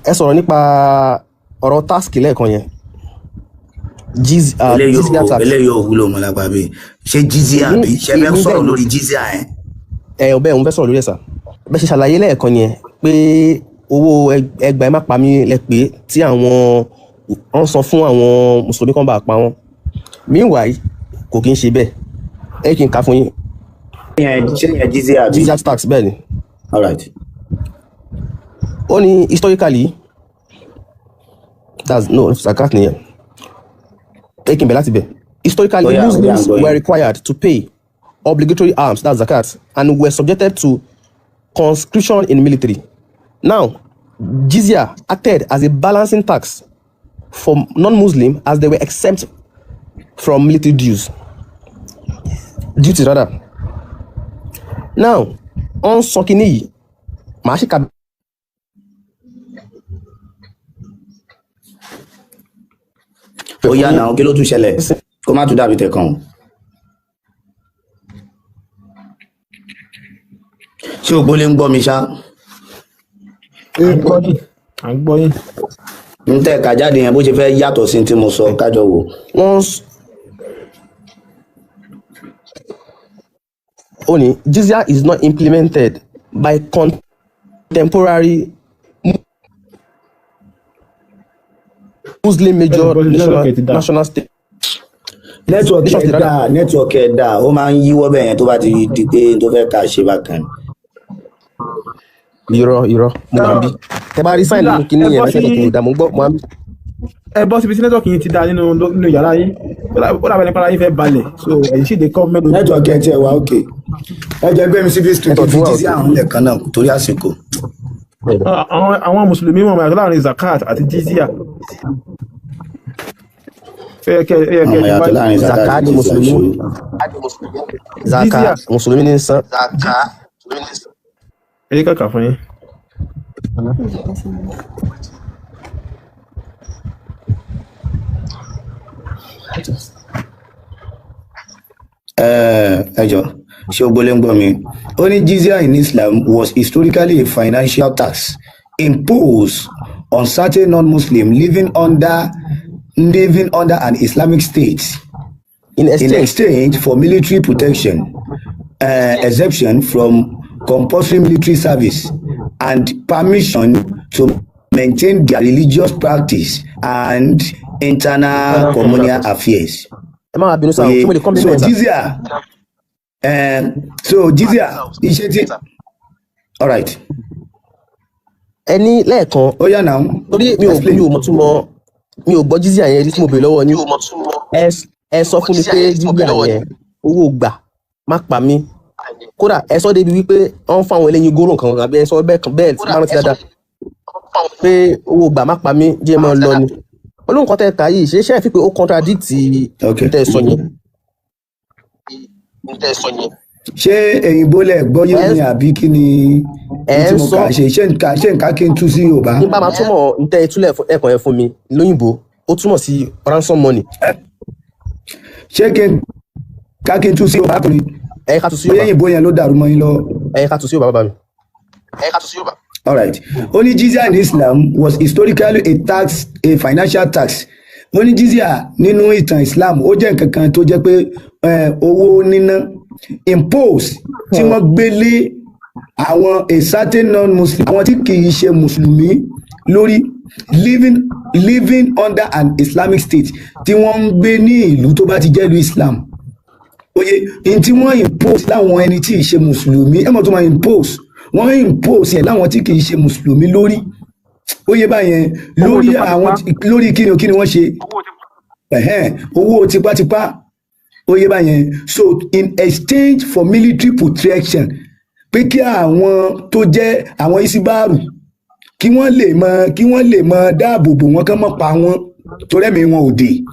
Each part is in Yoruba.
Ẹ sọ̀rọ̀ nípa ọ̀rọ̀ tax lẹ́ẹ̀kan yẹn. Eléyìí Jizya ò tax. Eléyìí ò wúlò mọ́ lápá bíi ṣé jizya Èmi àbí ṣe fẹ́ èmi sọ̀rọ̀ bẹ́ẹ̀ ni. lórí jizya yẹn? Ẹ ò bẹ́ẹ̀, òun fẹ́ sọ̀rọ̀ lórí ẹ̀ sà. Bẹ́ẹ̀ ṣe ṣàlàyé lẹ́ẹ̀kan yẹn pé owó ẹgbàá ẹ má pa mí lẹ pé tí àwọn wọ́n san fún àwọn mùsùlùmí kan bá pa wọ́n. Meanwhile, kò kí ń ṣe bẹ́ẹ̀. Ẹ kí n kà fún yín. Ṣé yẹn jizya àbí? Jizya tax, bẹ́ẹ̀ ni. All right. Ó ní historically, that's no zakat nìyẹn. Ẹ kí n bẹ̀ láti bẹ̀. Historically, Ó yá, ó yá, ń Muslims gbọ́ were yín. required to pay obligatory alms, that's zakat, and were subjected to conscription in military. Now, jizya acted as a balancing tax for non-Muslim as they were exempt from military dues. Duties rather. Now, on sọ kinní yìí, màá ṣì kà Ó bẹ̀ yá fún yín. náà, kí ló tún ṣẹlẹ̀? Kó má tún dàbí tẹ̀kan o. Ṣé ògbólé ń gbọ́ mi ṣá? À ń gbọ́ yín, à ń gbọ́ yín. Ń tẹ̀ ká jáde yẹn bó ṣe fẹ́ yàtọ̀ sí tí mo sọ, kájọ wò. Wọ́n ó ní jizya is not implemented by contemporary Muslim Ẹ lè major bọ́ síbi network ẹ ti dá. national state. Nẹ́tíwọ̀kì Nation ẹ̀ state rather. dáa, nẹ́tíwọ̀kì ẹ̀ dáa, ó máa ń yíwọ́ bẹ́ẹ̀ yẹn tó bá ti di pé tó fẹ́ ká ṣe bákan. Irọ́ irọ́, mo wà ń bí. Tẹ bá rí sign Jìlá, nínú kinní ẹ yẹn, bọ́ sí network yẹn ò dá, mo ń gbọ́, mo wà ń bí. ẹ bọ́ síbi tí network yín ti dá nínú yàrá yín. Ó dàbẹ̀ nípa ara yín fẹ́ balẹ̀, so ẹ̀yin sì lè kọ́ mẹ́nu. Nẹ́tíwọ̀kì ẹ̀ tiẹ̀ wá òkè. Ẹ jẹ́ gbé mi sí fíìsì kí n Network fi wà jizya òkè. àwọn lẹ́ẹ̀kan náà torí àsìkò. Àwọn mùsùlùmí wọn mọ̀ láàrin zakat àti jizya. Ó yẹ kẹ́ Àwọn ti yàtọ̀ wá láàrin zakat Zaka àti ni jizya mùsùlùmí. ṣòro. Zaka jizya. mùsùlùmí ní san. Ẹ jẹ́ kàkà fún yín. Ẹ jọ, ṣé ògbólé ń gbọ́ mi? Ó ní jizya in Islam was historically a financial tax imposed on certain non-Muslim living under an Islamic state In in exchange. exchange for military protection, exemption from compulsory military service, and permission to maintain their religious practice and internal communal affairs. Ẹ má wá bínú sáà o, Oye, ṣé mo lè so compliment sir? jizya, so jizya, iṣẹ́ tí, all right, Ẹ ní lẹ́ẹ̀kan ó yá now, torí mi ò mi explain. ò mọ̀ túmọ̀, mi ò gbọ́ jizya yẹn rí tí mo béèrè lọ́wọ́ yín. Ẹ sọ fún mi pé jizya yẹn owó gbà má pa mí. Kódà ẹ sọ débi wípé wọ́n ń fáwọn eléyín góró nǹkan kan àbí ẹ sọ bẹ́ẹ̀ kan bẹ́ẹ̀ tí máa rántí dáadáa pé owó gbà má pa mí jẹ́ máa lọ ni. Olóhùn kan tẹ́ ẹ kà yìí ṣe é fi pé ó contradict Okay. n tẹ́ ẹ sọ yẹn. Ṣé èyìnbó lẹ gbọ́ yé Ẹ ni àbí kí ni ẹ n tí ń mo sọ kà ṣe ṣé nǹka kí n tú sí Yorùbá? ní bá máa túmọ̀ n tẹ́ ẹ túlẹ̀ ẹ̀kọ́ yẹn fún mi lóyìnbó, ó túmọ̀ sí ransom money. Ṣé kí n ká kí n tú sí Yorùbá kùnrin? Ẹ ká tún sí Bóyá Yorùbá. òyìnbó yẹn ló dàrú mọ́ yín lọ. Ẹ ká tún sí Yorùbá bàbá mi. All right. Ó ní jizya in Islam was historically a tax, a financial tax. Ó ní jizya nínú ìtàn Islam ó jẹ́ nǹkan kan tó jẹ́ pé owó níná impose tí wọ́n gbé lé àwọn a certain non-Muslim, àwọn tí kì í ṣe mùsùlùmí lórí, living under an Islamic state, tí wọ́n ń gbé ní ìlú tó bá ti jẹ́ ìlú Islam. Oye n tí wọ́n impose láwọn ẹni tí ì ṣe mùsùlùmí, ẹ mọ̀ tó máa impose, wọ́n impose yẹn láwọn tí kì í ṣe mùsùlùmí lórí. Oye báyẹn Owó lórí tipátipá. àwọn lórí kí ni kí ni wọ́n ṣe. Ẹ̀hẹ́n, owó tipátipá. Oye báyẹn, so in exchange for military protection, pé kí àwọn tó jẹ́ àwọn isibaru kí wọ́n lè mọ dáàbò bò wọ́n, kán mọ́ pa wọ́n torí ẹ̀mí wọn ò dé,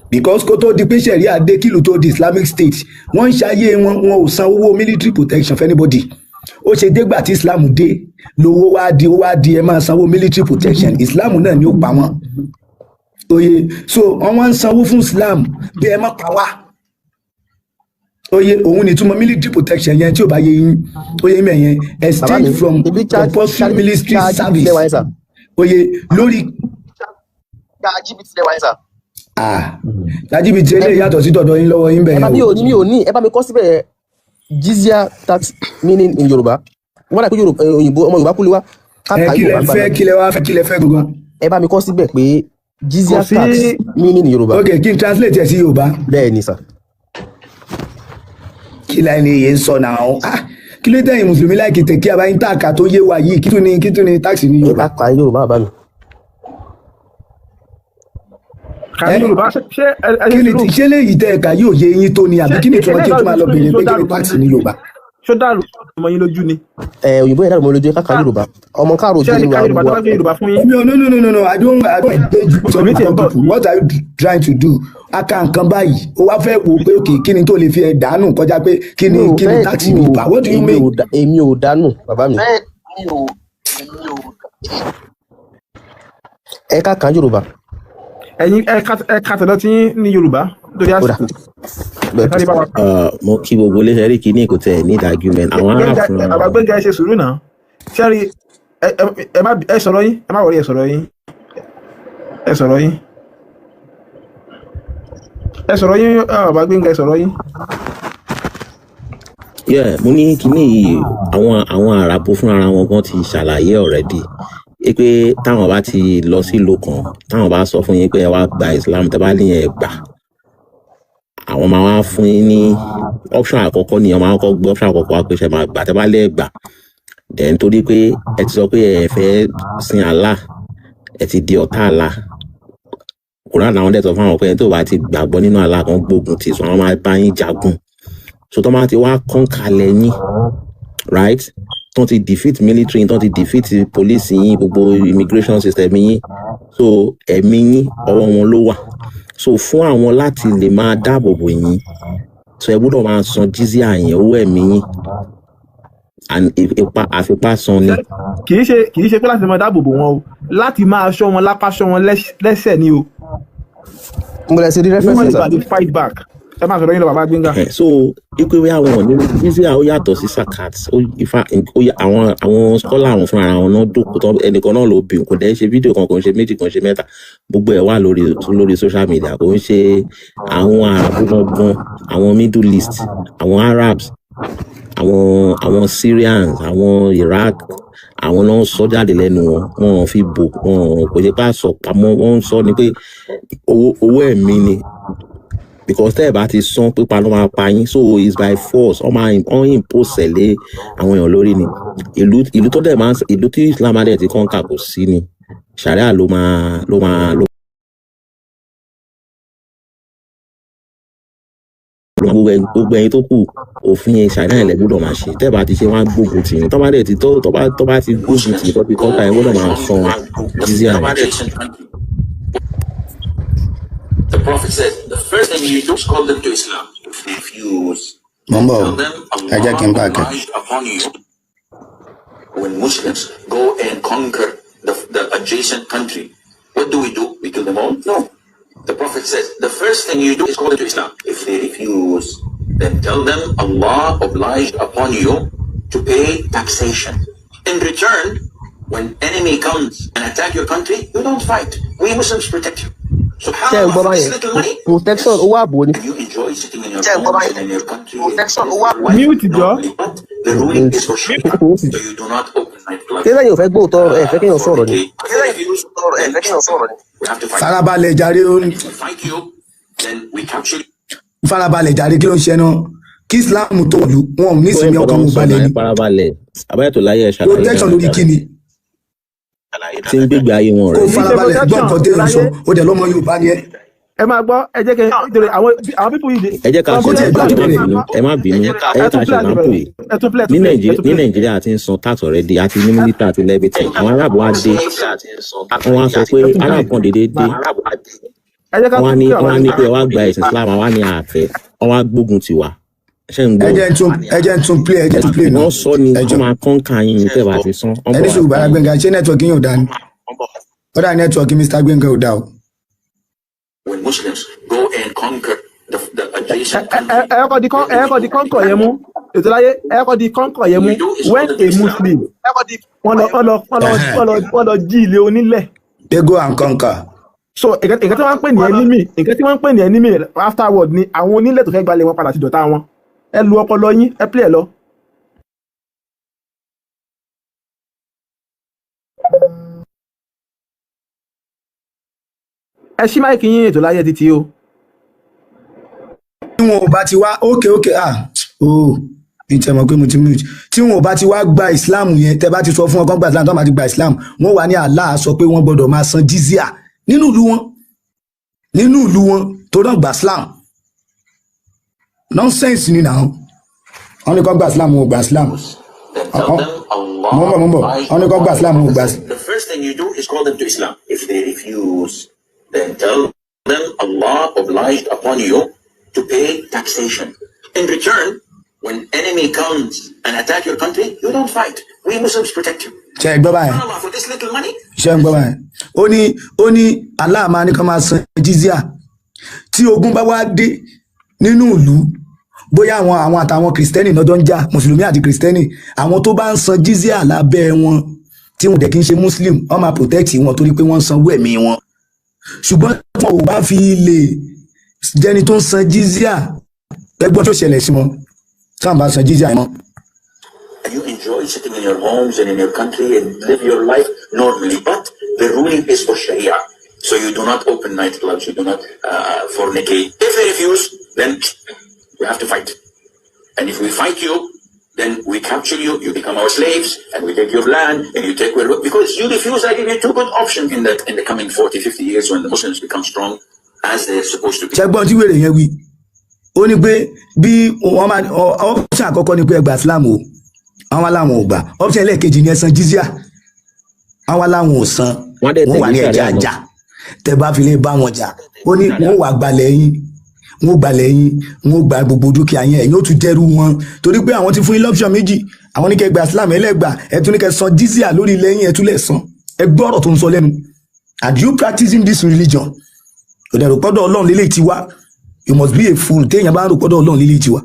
because kó tó di pé sẹ̀ríà dé, kílù tó di Islamic State, wọ́n ń ṣayé wọn, wọn ò san owó military protection for anybody. Ó ṣe dégbà tí Islam dé lówó wá di, ó wá di ẹ máa sanwó military protection. Islam náà ni ó pa wọ́n. Oye, so wọ́n wá ń sanwó fún Islam bí ẹ má pa wá. Oye, òun ni túmọ̀ military protection yẹn tí ò bá yé yín. Oye mẹ́yẹn, Bàbá exchange mi, from ibi compulsory military charge service. lẹ́wà yẹn sà. Oye lórí jìbìtì eléyìí yàtọ̀ sí tọ̀dọ̀ yín lọ́wọ́ yín Ẹ bẹ̀rẹ̀ bá mi o. ò ní, mi ò ní, ẹ bá mi kọ síbẹ̀ jizya tax meaning in Yorùbá. Wọ́n dà pé Yorùbá, òyìnbó ọmọ Yorùbá kúlẹ̀ wá Ẹ káàkà kí lẹ Yorùbá gbà fẹ́, náà. kí lẹ wá fẹ́, kí lẹ fẹ́ gangan? Ẹ bá mi kọ síbẹ̀ pé jizya Kò sí tax meaning in Yorùbá. Ok, kí n translate ẹ sí Yorùbá. Bẹ́ẹ̀ ni sà. Kí láì ní iye ń sọ náà? Ah, kí ló tẹ̀yìn mùsùlùmí láìkì tẹ̀ kí abayín tààkà tó yé wa yìí? Kí tún ni tax ní Ẹ Yorùbá? bá ka Yorùbá bàbá mi. Kà ní Ẹ Yorùbá, ṣé ẹ kí ṣe ni sùúrù. ṣé léyìí tẹ̀ ẹ̀ka yóò yé yín tó ni, àbí Ṣé kí ni ìtumọ̀ kí n tún máa lọ béèrè ṣó pé kí ni dàrú tax ní Yorùbá? Ṣó dàrú mọ́ yín lójú ni? Ẹ òyìnbó yẹn dàrú mọ́ lójú, ẹ káàkà Yorùbá. Ọmọ káàró Ṣé òjò ẹ lè ni ka wà Yorùbá tó wà. bá gbé Yorùbá fún yín? Mi ò, no, no, no, no, no, I don't engage with Èmi tiẹ̀ ń bọ̀. people. What are you trying to do? Aka nǹkan báyìí, ó wá fẹ́ wò pé òkè kí ni tó lè fi ẹ̀ dànù kọjá pé kí Mi ni ò kí ni fẹ́, tax mi ní ò Yorùbá? What do you èmi mean? ò èmi ò dànù bàbá mi. Ẹ káàkà Yorùbá. Ẹ̀yin ẹ ka tọ̀dọ̀ tí yín ní Yorùbá nítorí Ó dà. àsìkò. Ẹ sáré bá wa kà. Mo kí gbogbo iléeṣẹ́ rí kíní, kò tẹ̀ ní argument àwọn ará Gbẹ̀ngà, fúnra bàbá wọn. Gbẹ̀ngà, ẹ ṣe sùúrù náà. Ṣẹ́rí ẹ ẹ ẹ má ẹ sọ̀rọ̀ yín, ẹ má wọrí, ẹ sọ̀rọ̀ yín, ẹ sọ̀rọ̀ yín, ẹ sọ̀rọ̀ yín, bàbá Gbẹ̀ngà, ẹ sọ̀rọ̀ yín. Yeah, mo ní kíní yìí, àwọn àràbò fúnra wọn gan ti ṣàlàyé already é pé táwọn bá ti lọ sílùú kan, táwọn bá sọ fún yín pé ẹ wá gba Islam, tẹ́ bá ní ẹ gbà, àwọn máa wá fún yín ní option àkọ́kọ́ ni wọ́n máa kọ́kọ́ gbé option àkọ́kọ́ wá pé ṣe máa gbà, tẹ́ bá lẹ́ gbà, then torí pé ẹ ti sọ pé ẹ fẹ́ sin Allah, ẹ ti di ọ̀tá Allah. Quran àwọn dẹ̀ sọ fún àwọn pé ẹni tó bá ti gbàgbọ́ nínú Allah kan gbógun ti sọ, àwọn máa bá yín jagun. So tó máa ti wá kọ́ńkalẹ̀ yín, right, tó ti defeat military yín, tó ti defeat police yín, gbogbo immigration system yín, so ẹ̀mí yín ọwọ́ wọn ló wà. So fún àwọn láti lè máa dáàbò bò yín, so ẹ gbọ́dọ̀ máa san jizya yẹn, owó ẹ̀mí yín, and ipa àfipá san ni. Kì í ṣe pé láti máa dáàbò bò wọn o, láti máa ṣọ́ wọn lápá, ṣọ́ wọn lẹ́sẹ̀ ni o. Mo lẹ ṣe rí Wọ́n reference lè sà. bá lè fight back. Ẹ máa sọ̀rọ̀ yín lọ, bàbá Gbẹ̀ngà. So ipe wí àwọn ní jizya ó yàtọ̀ sí sakat. Ó ifá ó yà àwọn scholar, àwọn fúnra wọn náà dòkó tán, ẹnìkan náà ló bí, kò dẹ́ ṣe fídíò kan, kò ń ṣe méjì, kò ń ṣe mẹ́ta, gbogbo ẹ̀ wà lórí social media. Kò ń ṣe àwọn Àràbù gangan, àwọn Middle East, àwọn Arabs, àwọn Syrians, àwọn Iraq, àwọn náà ń sọ jáde lẹ́nu wọn. Wọn ò fi bò wọn, kò ṣe pé àsọ pamọ́, wọ́n ń sọ ni pé owó ẹ̀mí ni, because tẹ́ ẹ̀ bá ti san, pípa ló máa pa yín. So it's by force, wọ́n máa wọ́n impose ẹ̀ lé àwọn èèyàn lórí ni. Ìlú tó dẹ̀ máa ń ìlú tí Islam á dẹ̀ ti conquer kò sí ni Sharia ló máa gbogbo ẹ̀yin tó kù, òfin yẹn Sharia yẹn lẹ gbọ́dọ̀ máa ṣe. Tẹ́ ẹ̀ bá ti ṣe, wọ́n á gbógun tì yín. Tó bá dẹ̀ ti tó bá ti gbógun tì yín, tó ti conquer, ẹ̀ gbọ́dọ̀ máa san jizya yẹn. The Prophet said, the first thing you do is call them to Islam. If they refuse, Mo ń bọ̀ o. tell them Ẹ jẹ́ kí n Allah bá a kẹ́. obliged upon you. When Muslims go and conquer the adjacent country, what do? We kill them all? No. The Prophet says, the first thing you do is call them to Islam. If they refuse, then tell them Allah obliged upon you to pay taxation. In return, when enemy comes and attack your country, you don't fight. We Muslims protect you. Ṣé ẹ ń Subhanallah, gbọ́ for this báyẹn? little money, Protection, owó ààbò ni. and you enjoy sitting in your homes and in your country. Mute jọ. Normally, but the ruling is for Sharia. So you do not open nightclubs. Ṣé lẹ́yìn ò fẹ́ gbóòótọ́ ọ̀rọ̀, ẹ fẹ́ kéèyàn sọ̀rọ̀ ni? We have to fight. Farabalẹ̀ jàre ó. If we fight you, then we capture you. Farabalẹ̀ jàre, kí ló ń ṣe náà? Kí Islam tó wọ̀lú, wọn ò ní Tó ìsinmi, ẹ̀ ọkàn ń wọn sọ balẹ̀ náà, ni. ẹ farabalẹ̀, àbáyọ̀tò láyé, ẹ ṣàlàyé Protection lórí dáadáa. kíni? Tí ń gbégbé ayé wọn Kó rẹ̀. farabalẹ̀ gbọ́ nǹkan téèyàn sọ, ó dẹ̀ lọ́mọ Yorùbá ni ẹ́. Ẹ máa gbọ́, ẹ jẹ́ kí n nítorí àwọn people yìí. Ẹ jẹ́ ká Kó ṣe tiẹ̀ gbà example, ẹ má bẹ̀rẹ̀. bínú, ẹ má bínú, ẹ jẹ́ ká ṣe example yìí. Ẹ tún play, ẹ Ní tún play, ẹ Nàìjíríà, tún ní play. Nàìjíríà, a ti ń san tax already, a ti ní military, àti everything. Àwọn Arab wá dé, wọ́n wá sọ pé Ẹ tún play. Arab kan dédé dé, Ẹ jẹ́ ká wọ́n á tún ní play. wọ́n á ní pé ẹ wá gba ẹ̀sìn Islam, àwa ní àfẹ́, wọ́n wá gbógun tiwa. Ṣé ń Ẹ gbọ́? jẹ́ n tún, ẹ jẹ́ n tún play, ẹ jẹ́ n tún play náà. Wọ́n sọ ni Ẹ wọ́n jọ máa conquer yín ní tẹ́ bá ti san, wọ́n ẹ bọ̀ ní wá sùúrù. pa Bàrà yín. Gbẹ̀ngà, ṣé network yín ò dá ni? Ó dà, network Mr. Gbẹ̀ngà ò dá o. When Muslims go and conquer the adjacent Ẹ country, ẹ kọ́ di kọ́, ẹ kọ́ di kọ́ńkọ̀ yẹn mú. Ètò láyé, ẹ kọ́ di kọ́ńkọ̀ yẹn mú. You do is call When them to a Islam. Muslim, wọ́n lọ wọ́n lọ wọ́n lọ Ẹhẹ́n. wọ́n lọ jí ilé onílẹ̀. They go and conquer. So nǹkan tí wọ́n ń pè ní enemy, nǹkan tí wọ́n ń pè ní enemy afterward ni àwọn onílẹ̀ tó fẹ́ gbalẹ̀ wọn padà ti dọ̀tá wọn. Ẹ lu ọpọlọ yín, ẹ play ẹ lọ. Ẹ ṣí mic yín, ètò láyé títí o. Tí wọn ò bá ti wá, okay, ah, oh, mi tẹ mọ̀ pé mo ti mute. Tí wọn ò bá ti wá gba Islam yẹn, tẹ bá ti sọ fún wọn kán gba Islam, tó bá ti gba Islam, wọn wà ní Allah sọ pé wọ́n gbọ́dọ̀ máa san jizya nínú ìlú wọn, nínú ìlú wọn tó náà gba Islam. Nonsense ni now. Wọ́n ní kán gba Islam, wọn ò gba Islam. Then tell them Allah Mo ń bọ̀, mo ń bọ̀. obliged Wọ́n ní kán gba upon Islam, the wọn ò gba. Prophet. The first thing you do is call them to Islam. If they refuse, then tell them Allah obliged upon you to pay taxation. In return, when enemy comes and attack your country, you don't fight. We Muslims protect you. Ṣe é gbọ́ báyẹn? Allah, for this little money, Ṣe ń gbọ́ báyẹn? Ó ní Allah máa ní kán máa san jizya. Tí ogun bá wá dé nínú ìlú, bóyá àwọn àtàwọn kìrìsìtẹ́nì lọ́jọ́ ń jà, mùsùlùmí àti kìrìsìtẹ́nì, àwọn tó bá ń san jizya lábẹ́ wọn tí wọn dẹ̀ kí ń ṣe muslim, wọ́n máa protect wọn torí pé wọ́n ń sanwó ẹ̀mí wọn. Ṣùgbọ́n tí wọn ò bá fi lè jẹni tó ń san jizya, ẹgbọ́n tó ṣẹlẹ̀ sí wọn tí wọn bá san jizya wọn. And you enjoy sitting in your homes and in your country and live your life normally. But the ruling is for Sharia. So you do not open nightclubs, you do not fornicate. If they refuse, then we have to fight. And if we fight you, then we capture you, you become our slaves, and we take your land, and you take where, because you refuse, I give you two good options in the coming 40, 50 years when the Muslims become strong as they're supposed to be. Ṣẹgbọn tí wèrè yẹn wí? Ó ní pé bí wọ́n máa, option àkọ́kọ́ ni pé ẹ gba Islam o, àwọn aláwọn ò gbà. Option ẹlẹ́ẹ̀kejì ni ẹ san jizya, àwọn aláwọn ò san. Wọ́n dẹ̀ Wọ́n wà tẹ̀lé ní ẹ̀jẹ̀ sàríà náà. Àjà tẹ bá fi lè bá wọn jà, ó ní wọ́n wà gbalẹ̀ yín, wọ́n gbalẹ̀ yín, wọ́n gba gbogbo dúkìá yín, ẹ̀yin ó tún jẹ́rú wọn, torí pé àwọn ti fún yín lọ́pṣọ̀n méjì. Àwọn ní kẹ́ gba Islam, ẹlẹ́gbà, ẹ tún ní kẹ́ san jizya lórí ilẹ̀ yín, ẹ tún lẹ̀ san. Ẹ gbọ́ ọ̀rọ̀ tó ń sọ lẹ́nu. And you practicing this religion, kò dẹ̀ rò pọ́dọ̀ Ọlọ́run lélẹ̀ ti wá. You must be a fool téèyàn bá ń rò pọ́dọ̀ Ọlọ́run lélẹ̀ ti wá.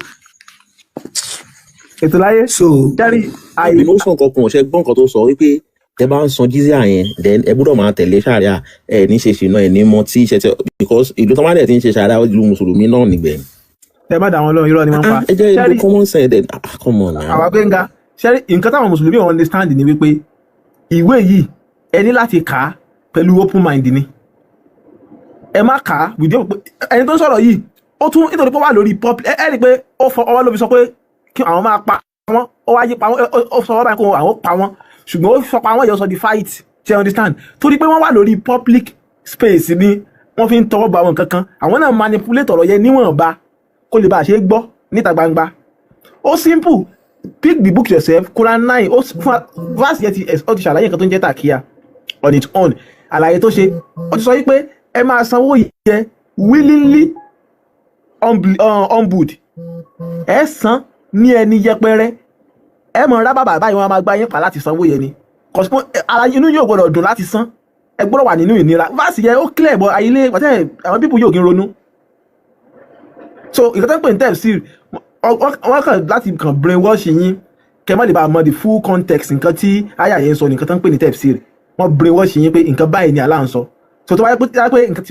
Ètò láyé. So jẹ́rìí àì Ìbínú sàn kankan, ṣe gbọ́n nǹkan tó sọ wípé tẹ bá ń san jizya yẹn, then ẹ gbọ́dọ̀ máa tẹ̀lé sàríà, ẹ ní ṣe ṣìnà, ẹ ní mọ tí ṣe tẹ, because ìlú tó máa dẹ̀ ti ń ṣe sàríà, ìlú mùsùlùmí náà nìgbẹ̀yìn. Ẹ má dà wọn lóhùn, irọ́ ni wọ́n ń pa. Ah, ẹ jẹ́ ìlú Ṣẹ́rí common sense then. Ah, come on now. Àwa Gbẹ́ngà, ṣẹ́rí nǹkan táwọn mùsùlùmí wọn understand ni wípé ìwé yìí, ẹ ní láti kà á pẹ̀lú open mind ni. Ẹ má kà á with the ẹni tó ń sọ̀rọ̀ yìí, ó tún nítorí pé ó wà lórí pop, ẹ rí i pé ó fọ ọwọ́ ló fi sọ pé kí àwọn máa pa wọ́n, ó wá yí pa wọ́n, ó sọ wọ́n báyìí kó àwọn pa wọ́n, ṣùgbọ́n ó sọ pa wọ́n yẹn, ó sọ di fight. Ṣe understand? Torí pé wọ́n wà lórí public space ni wọ́n fi ń tọwọ́ bọ àwọn nǹkan kan. Àwọn náà manipulate ọ̀rọ̀ yẹn níwọ̀nba kó lè bá a ṣe é gbọ́ níta gbangba. Ó simple, pick the book yourself. Quran 9, ó fún verse yẹn ti ó ti ṣàlàyé nǹkan tó ń jẹ́ tàkíyà on its own. Àlàyé tó ṣe, ó ti sọ wípé ẹ máa sanwó yẹn willingly, humbled, ẹ san ní ẹni yẹpẹrẹ, ẹ mọ̀ rá bàbà báyìí, wọn máa gbá yín pa láti sanwó yẹn ni. Kọ̀sípọ̀ ara inú yóò gbọ́dọ̀ dùn láti san, ẹ gbọ́dọ̀ wà nínú ìnira. Verse yẹn ó clear bọ̀ ayílé pàtẹ́ àwọn people yóò kí ń ronú. So ìkọ́tẹ́ ń pè ní tafsir, wọ́n kàn láti kàn brainwash yín kẹ́ má lè bá a mọ the full context nǹkan tí àyà yẹn ń sọ. Nǹkan tó ń pè ní tafsir, wọ́n brainwash yín pé nǹkan báyìí ni Allah ń sọ. So tó bá yẹ pé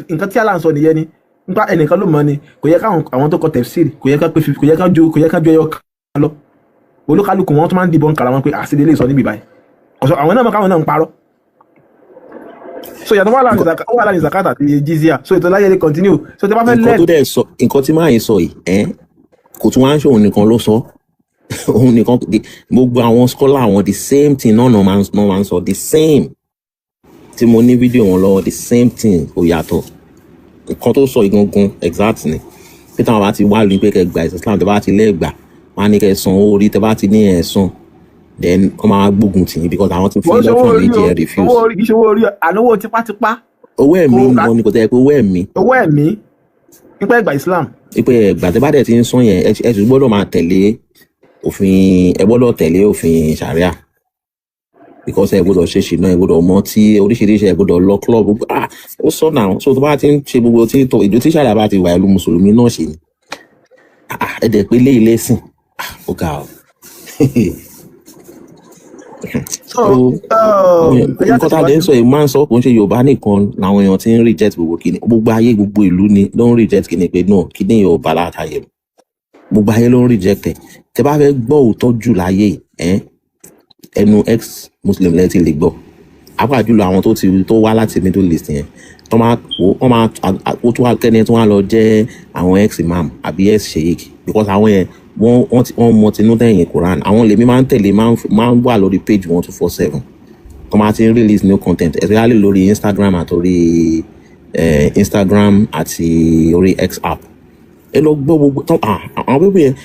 nǹkan tí Allah ń sọ nìyẹn ni nípa ẹnìkan ló mọ̀ ni, kò yẹ káwọn àwọn tó kọ tafsir, kò yẹ ká pé kò yẹ ká ju ẹyọ kan lọ. Olúkálùkù wọn tó máa ń dìbọn kàrà wọn pé àṣìlè lè sọ níbi báyìí, kò sọ àwọn náà mọ̀ káwọn náà ń parọ́. So yàtọ̀ wà láàrin zakat àti jizya. So ètò láyé lè continue. So tí a bá fẹ́ Nǹkan learn tó dẹ̀ sọ, nǹkan tí máa yìí sọ yìí ẹ́, kò tún wá ń ṣe òun nìkan ló sọ, òun nìkan. Gbogbo àwọn scholar àwọn, the same thing náà máa ń sọ, the same tí mo ní fídíò wọn lọ́wọ́, the same thing, kò yàtọ̀. Nǹkan tó sọ ìgangan exact ni pé táwọn bá ti wá lu pé kẹ́ gba Islam, tẹ́ bá ti lẹ́gbà, wọ́n á ní kẹ́ san owó orí. Tẹ́ bá ti ní ẹ̀ san, then wọ́n máa gbógun tì yín because àwọn ti fún Wọ́n yín ṣe owó lọ́pọ̀ orí méjì, o ẹ̀ refuse. Owó orí kì í ṣe owó orí, ànáwó tipátipá. Owó ẹ̀mí Kò wọn ni, kò tẹ́ pé owó ẹ̀mí. Owó ẹ̀mí nípa ẹgbà Islam. Pé ẹgbà tẹ́ bá dẹ̀ ti ń sún yẹn, ẹ sì gbọ́dọ̀ máa tẹ̀lé òfin, ẹ gbọ́dọ̀ tẹ̀lé òfin sharia because ẹ gbọ́dọ̀ ṣe ṣìnà, ẹ gbọ́dọ̀ mọ tí oríṣiríṣi, ẹ gbọ́dọ̀ lọ club. Ah, ó sọ náà. So tó bá ti ń ṣe gbogbo tí tó ìjọ tí sharia bá ti wà, ìlú mùsùlùmí náà ṣe ni. Ah, ẹ dẹ̀ pé lé ilé sìn. Ó ga ọ. So Ó ẹjá nǹkan tá a dẹ̀ tẹ̀síwájú. ń sọ yìí máa ń sọ, kò ń ṣe Yorùbá nìkan làwọn èèyàn ti ń reject gbogbo kíni. Gbogbo ayé, gbogbo ìlú ni ló ń reject kíni pé no, kíni yóò bá látàyè mu. Gbogbo ayé ló ń reject ẹ̀. Tẹ bá fẹ́ gbọ́ òótọ́ jù láyé ẹ̀, ẹnu ex muslim lẹ ti lè gbọ́, apá jùlọ àwọn tó ti tó wá láti Middle East yẹn, tó máa wọ́n máa ó tún wá kẹ́ni tó wá lọ jẹ́ àwọn ex imam àbí ex sheikh, because àwọn yẹn wọ́n mọ tinú tẹ̀yìn Quran. Àwọn lèmi máa ń tẹ̀lé, máa ń wà lórí page 1247 tó máa ti ń release new content, especially lórí Instagram àti orí Instagram àti orí X app. Ẹ lọ gbọ́ gbogbo tán àwọn pípé yẹn.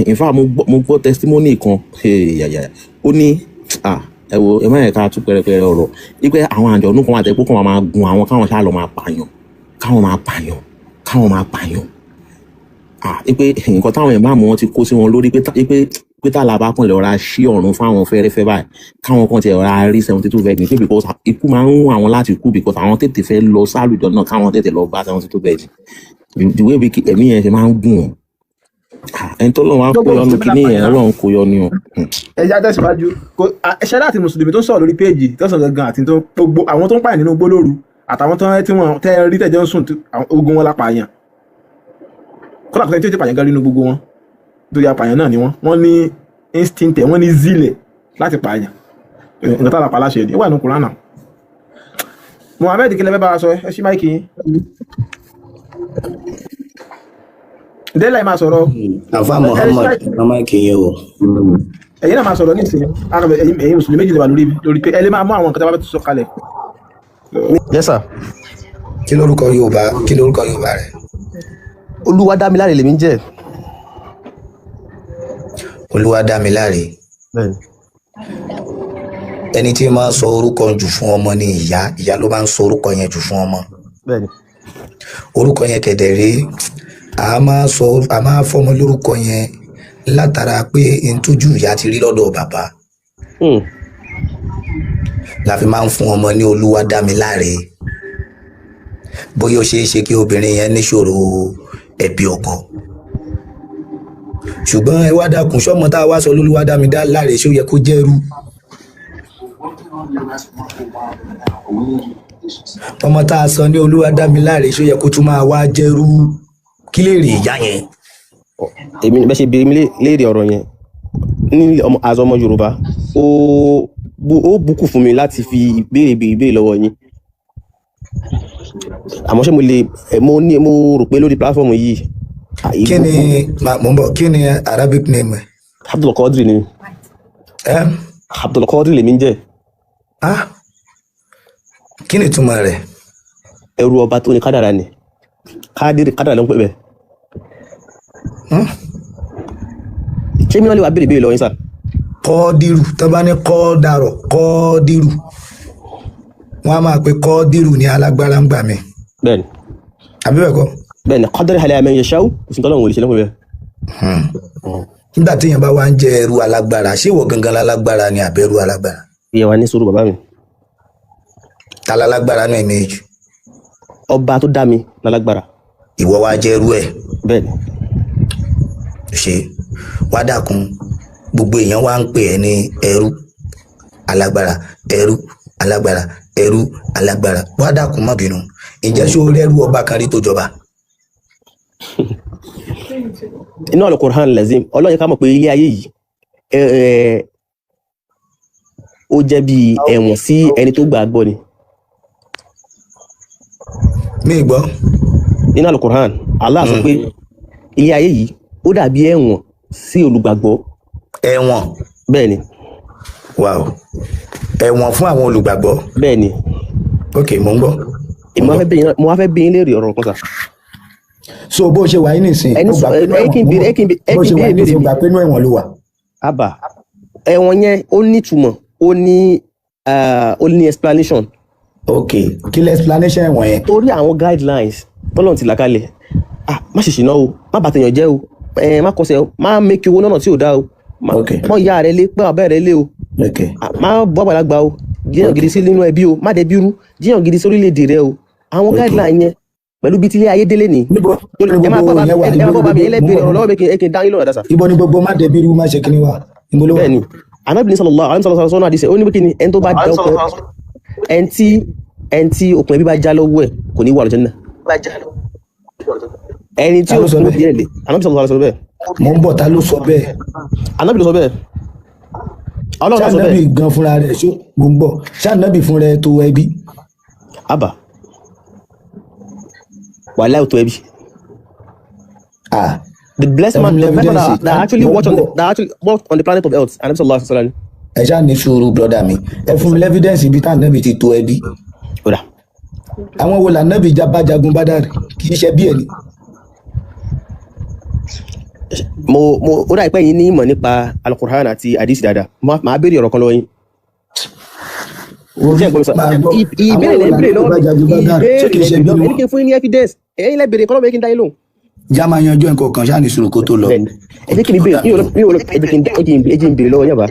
In fact, mo gbọ́ testimony kan. Hey, ya, ya, ya. Ó ní ẹ wo, ẹ má yẹ ká tú pẹrẹpẹrẹ ọ̀rọ̀ wípé àwọn àjọ̀nú kan wà tẹ́ pé kó máa gun àwọn, káwọn ṣáà lọ máa pààyàn, káwọn máa pààyàn, káwọn máa pààyàn, wípé nǹkan táwọn ìmáàmù wọn ti kó sí wọn lórí pé pé tá làbá kan lè rọra ṣí ọ̀run fáwọn fẹ́rẹ́fẹ́ báyìí, káwọn kan ti rọra rí 72 virgin, pé because ikú máa ń wù àwọn láti kú, because àwọn tètè fẹ́ lọ sálùjọ náà, káwọn tètè lọ bá 72 virgin. The way bí ẹ̀mí yẹn ṣe máa ń gùn wọn. Ẹni tó lọ́wọ́ á kó Gbogbo yọnu mùsùlùmí kíní yẹn, lápàyàn. Ọlọ́run kó yọ ni o. Ẹjá tẹ̀síwájú. Kò ẹṣẹ́ láti mùsùlùmí tó ń sọ̀rọ̀ lórí péèjì tó ń sọ̀rọ̀ gangan àti tó gbogbo àwọn tó ń pààyàn nínú gbólóru àtàwọn tó ń tí wọ́n tẹ́ rí tẹ̀jọ́ ń sùn ogun wọn lápàyàn. Kódà kò sẹ́ni tí ó ti pààyàn gan nínú gbogbo wọn, torí apààyàn náà ni wọ́n. Wọ́n ní instinct ẹ̀, wọ́n ní zeal láti pààyàn. Nǹkan tá a pa láṣẹ ni ó wà nínú Kùránì náà. Muhammed, kí lẹ fẹ́ bá wa sọ? Ẹ ṣí máìkì yín. Délà, ẹ máa sọ̀rọ̀. Àfa Ẹ ṣí Muhammad máìkì. Mama kìyẹn o. Ẹ̀yin náà máa sọ̀rọ̀ ní ìsìn. Ẹ̀yin mùsùlùmí méjì lè wà lórí pé ẹ lè máa mú àwọn nǹkan tí a bá fẹ́ sọ kalẹ̀. Yes sir. Kí lórúkọ Yorùbá, kí lórúkọ Yorùbá rẹ? Olúwadámiláre lèmi ń jẹ́. Olúwadámiláre. Bẹ́ẹ̀ni. Ẹni tí máa ń sọ orúkọ jù fún ọmọ ni ìyá. Ìyá ló máa ń sọ orúkọ yẹn jù fún ọmọ. Bẹ́ẹ̀ni. Orúkọ yẹn kẹ̀dẹ̀ rèé, a máa sọ, a máa fọmọ lórúkọ yẹn látara pé ntójú ìyá ti rí lọ́dọ̀ bàbá la fi máa ń fún ọmọ ní Olúwadámiláre. Bóyá ó ṣeé ṣe kí obìnrin yẹn níṣòro ẹbí ọkọ, ṣùgbọ́n ẹ wá dákun, sọmọ tá a wá sọ lólúwadámiláre, ṣó yẹ kó jẹ́rú? Ọmọ tá a sọ ní Olúwadámiláre, ṣó yẹ kó tún máa wá jẹ́rú? Kí lè rí ìyá yẹn? Èmi bẹ́ẹ̀ ṣe béèrè mi léèrè ọ̀rọ̀ yẹn ní ọmọ as ọmọ Yorùbá, ó bùkún fún mi láti fi ìbéèrè béèrè ìbéèrè lọ́wọ́ yín. Àmọ́ ṣé mo lè mo ní mo rò pé lórí platform yìí Kí ni ìbùkún. Mò ń bọ̀, kí ni Arabic name ẹ? Abdulkadir ni. Ẹ? Abdulkadir lèmi ń jẹ́. Ah, kí ni ìtumọ̀ rẹ̀? Ẹrú ọba tó ní kádàrá ni. Kádìrì, kádàrá ló ń pè bẹ́ẹ̀. Ṣé mi náà lè wá béèrè béèrè lọ́wọ́ yín sà? Kọ́ọ́dírù, tó bá ní kọ́ọ́dàrọ̀, kọ́ọ́dírù, wọ́n á máa pe kọ́ọ́dírù ní alágbára ń gbà mí. Bẹ́ẹ̀ni. Àbí bẹ́ẹ̀ kọ́? Bẹ́ẹ̀ni, kádàrá halẹ̀ àmì ẹ̀yẹ ṣáú kò sí tọ́lọ́run ò lè ṣe lọ́pọ̀ bẹ́ẹ̀. Nígbà téèyàn bá wá ń jẹ ẹrú alágbára, ṣé ìwọ gangan lálágbára ni àbẹ̀rù alágbára? Ìyẹn wà ní sùúrù, bàbá mi. Ta lálágbára náà méjì? Ọba tó dá mi lálágbára. Ìwọ wá jẹ ẹrú ẹ̀? Bẹ́ẹ̀ni. Ṣe wá dákun, gbogbo èèyàn wá ń pè ẹ́ ní ẹrú alágbára, ẹrú alágbára, ẹrú alágbára. Wá dákun, má bínú, ǹjẹ́ ṣó rẹ́rú ọba kan rí tó jọba? Inú Al-Qur'an lazim, Ọlọ́run yẹ ká mọ̀ pé ilé ayé yìí ó jẹ́ bí ẹ̀wọ̀n sí ẹni tó gbàgbọ́ ni. Mi gbọ́. Nínú Al-Qur'an, Allah sọ pé ilé ayé yìí ó dàbí ẹ̀wọ̀n sí olùgbàgbọ́. Ẹ̀wọ̀n? Bẹ́ẹ̀ni. Wow, ẹ̀wọ̀n fún àwọn olùgbàgbọ́? Bẹ́ẹ̀ni. Ok, mò ń gbọ́. Èmi wá fẹ́ bí yín, mo wá fẹ́ bí yín léèrè ọ̀rọ̀ kan sà. So bó ṣe wà yín nìsín, Ẹni ó sọ gbà pé inú ẹ kí n ẹ̀wọ̀n béèrè, ẹ kí n ẹ bó kí ṣe n wà béèrè yín nìsín, ìbéèrè ó mi. gbà pé inú ẹ̀wọ̀n ló wà. Àbà, ẹ̀wọ̀n yẹn ó nítumọ̀, ó ní ó ní explanation. Ok, kí lẹ explanation ẹ̀wọ̀n yẹn? Torí àwọn guidelines tọ́lọ́run ti là kalẹ̀, má ṣe ṣìnà o, má bà tèèyàn jẹ́ o, má kọsẹ̀ o, má make owó lọ́nà tí ò dáa o, má Ok. pọ́n ìyá rẹ lé, pọ́n bàbá rẹ lé o, Ok. Má bọ́ àgbàlagbà o, jẹ́yàn gidi sí nínú ẹbí o, má dẹbí rú, jẹ́yàn gidi sí orílẹ̀-èdè rẹ o. Àwọn Ok. guideline yẹn Pẹ̀lú bí tílé ayé délé ni. Níbo ni Ẹ máa gbogbo gbọ́ bá mi, yẹn wà? ẹ máa Ibo gbọ́ ni bá mi, gbogbo ẹ lẹ́ mo béèrè ń ọ̀rọ̀ bọ̀. lọ́wọ́ mi kí n dá yín lóhùn dáadáa sà. Ibo ni gbogbo má dẹbi irú má ṣe kíní wà? Ibo ló wà? Bẹ́ẹ̀ ni, Ànábì ní sallallahu alaihi wasallam sọ́nà àdìsẹ́, ó ní pé kí ni ẹni tó bá da okùn ẹni tí ẹni tí okùn ẹbí bá já lọ́wọ́ ẹ̀ kò ní wà lọ́jọ́ náà. Ẹni tí Ta ló sọ okùn bẹ́ẹ̀? ẹbí ẹ̀ lè, Ànábì sallallahu alaihi wasallam bẹ́ẹ̀. Mo ń bọ̀, ta ló sọ bẹ́ẹ̀? Ànábì ló sọ bẹ́ẹ̀. Ọlọ́run náà sọ Ṣáànábì bẹ́ẹ̀. gan fúnra rẹ̀ ṣó mo ń bọ̀. Ṣáànábì fúnra ẹ̀ tó ẹbí. Àbà, wàláhì tó ẹbí. Ah, The blessed ẹ fún man, mi the blessed man lẹ́fídẹ́ǹsì. that actually Mo ń watch on the, bọ̀. that actually walked on the planet of Earth. Ànábì sallallahu alaihi wasallam. Ẹ ṣáà ní sùúrù brọ́dà mi. Ẹ fún mi lẹ́fídẹ́ǹsì ibi táànábì ti tó ẹbí. Ó dà. Àwọn wo lànábì já bá jagun Bádàrí? Kì í ṣe bí ẹ̀ ni. Mo ó dà pé yín ní ìmọ̀ nípa Al-Qur'an àti hadith dáadáa. Màá béèrè ọ̀rọ̀ kan lọ́wọ́ yín. Orí Ṣé ẹ gbọ́ mi sà? máa gbọ́. Àwọn Ìbéèrè wo lẹ́ ń béèrè lànábì lọ́wọ́ bá mi. jagun Bádàrí? Ṣé Ìbéèrè kì í lẹ́ ń ṣe béèrè bí lọ́wọ́ ni mi. Ẹni wọ́n? kí n fún yín ní evidence. Ẹ̀yin lẹ́ béèrè kọ́ lọ́wọ́ mi kí n dá yín lóhùn. Já máa yanjú nǹkan kan, ṣáà ní sùúrù kó tó lọ. Bẹ́ẹ̀ni, ẹ jẹ́ kí mi Ó béèrè, dà mí lóhùn. mi ò lọ, ẹ jẹ́ kí n ẹ jẹ́ n béèrè lọ́wọ́ yín bàbá.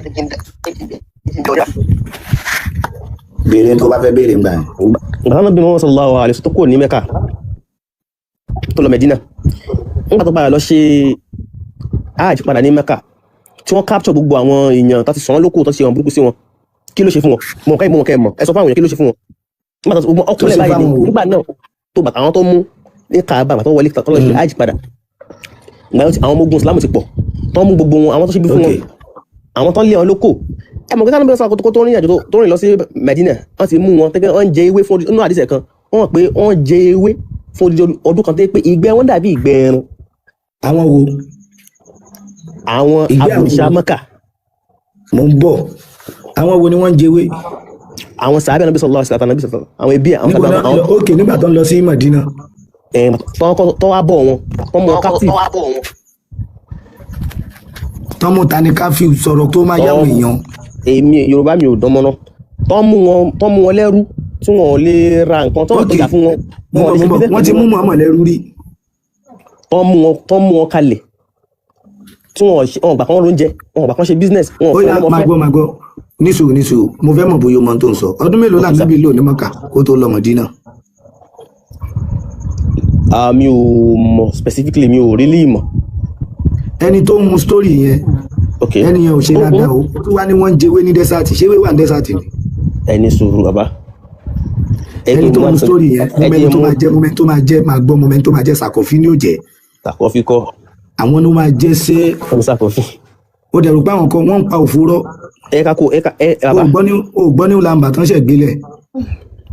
Béèrè tó bá fẹ́ béèrè ńgbà yẹn. Ìgbà táwọn bí Muhammad sallallahu alaihi wasallam tó kúrò ní Mẹ́kà tó lọ Mẹ́dínà. Nígbà tó padà lọ ṣe Hajj padà ní Mẹ́kà tí wọ́n capture gbogbo àwọn èèyàn tó ti sàn án lóko tó ti ṣe wọn burúkú sí wọn. Kí ló ṣe fún wọn? Mọ̀ kẹ́ mọ̀ kẹ́ mọ̀. Ẹ sọ fún àwọn èèyàn kí ló ṣe fún wọn. Nígbà tó gbogbo Tó ọkùnrin ṣe báyìí ni fáwọn wo? nígbà náà tó bàtà àwọn tó mú ní Kaaba bàtà wọlé tó lọ ṣe Hajj padà. Ìgbà tí àwọn ọmọ ogun Islam ti pọ̀ tó ń mú gbogbo wọn àwọn tó ṣe bí fún Ok. wọn àwọn tó ń lé wọn lóko. Ẹ mọ̀ pé táwọn bí wọ́n tó rìn àjò tó rìn lọ sí Medina wọ́n ti mú wọn tẹ́gbẹ́ wọ́n ń jẹ ewé fún ọdún inú àdìsẹ̀ kan wọ́n mọ̀ pé wọ́n jẹ ewé fún odidi ọdún kan tó yẹ pé ìgbẹ́ wọn dàbí ìgbẹ́ ẹran. Àwọn wo? Àwọn Ìgbẹ́ àwọn abòrìṣà wo? Mẹ́kà, Mo ń bọ̀. Àwọn wo ni wọ́n ń jẹwé? Àwọn sàábẹ̀ Ànábì sallallahu alaihi wasallam, Ànábì sallallahu àwọn ẹbí àwọn Níbo sàábẹ̀ náà àwọn lọ? Ok, nígbà tó ń lọ sí Mọ̀dínà. ẹ̀ tó wá bọ̀ wọn tó mú wọn captive. Tọ́mú ta ni ká fi sọ̀rọ̀ tó máa Tó yáwọn èèyàn. èmi Yorùbá mi ò dán mọ́ná tó mú wọn lẹ́rú tí wọn ò lè ra nǹkan tó wọn Ok, tọjà fún wọn mo ń wọn ò bọ̀ lè mo ṣe ń bọ̀. business Wọ́n ti pẹ̀lú mú wọn Muhammad lẹ́rú rí. tó mú wọn kalẹ̀ tí wọn ò ṣe wọn ò gbà kán lóúnjẹ wọn ò gbà kán ṣe business wọn ò Ó fún yá wọn lọ́mọ máa fẹ́. gbọ́ máa gbọ́. Ní sùúrù ní sùúrù. Mo fẹ́ mọ̀ bóyá o mọ ohun tó ń sọ. Ọdún mélòó Ok sir. lànábì lò ní Mọ́kà kó tó lọ Mọ̀dínà? Ah, mi ò mọ̀ specifically, mi ò really mọ̀. Ẹni tó ń mu story yẹn, Ok, ẹni yẹn ò ṣe ó dáadáa o. Ó tún wá ní wọ́n ń jẹwé ní dẹ́sàtì. Ṣé ewé wà ní dẹ́sàtì ni? ẹni sùúrù bàbá, ẹ Ẹni kí n tó mú mu story yẹn, ẹ mo mẹni jẹ́ tó mú máa jẹ́, mo mẹni tó máa jẹ́, máa gbọ́, mo mẹni tó máa jẹ́ sàkọ́fí ní òjẹ́. sàkọ́fí kọ́. Àwọn ló máa jẹ́ sẹ́. Ọmọ sàkọ́fí. Ó dẹ̀rù pé àwọn kan wọ́n ń pa òfurọ́. Ẹ ká kó ẹ ká ẹ O bàbá, gbọ́ ní o gbọ́ ní làǹbà tán ṣẹ̀ gbélẹ̀.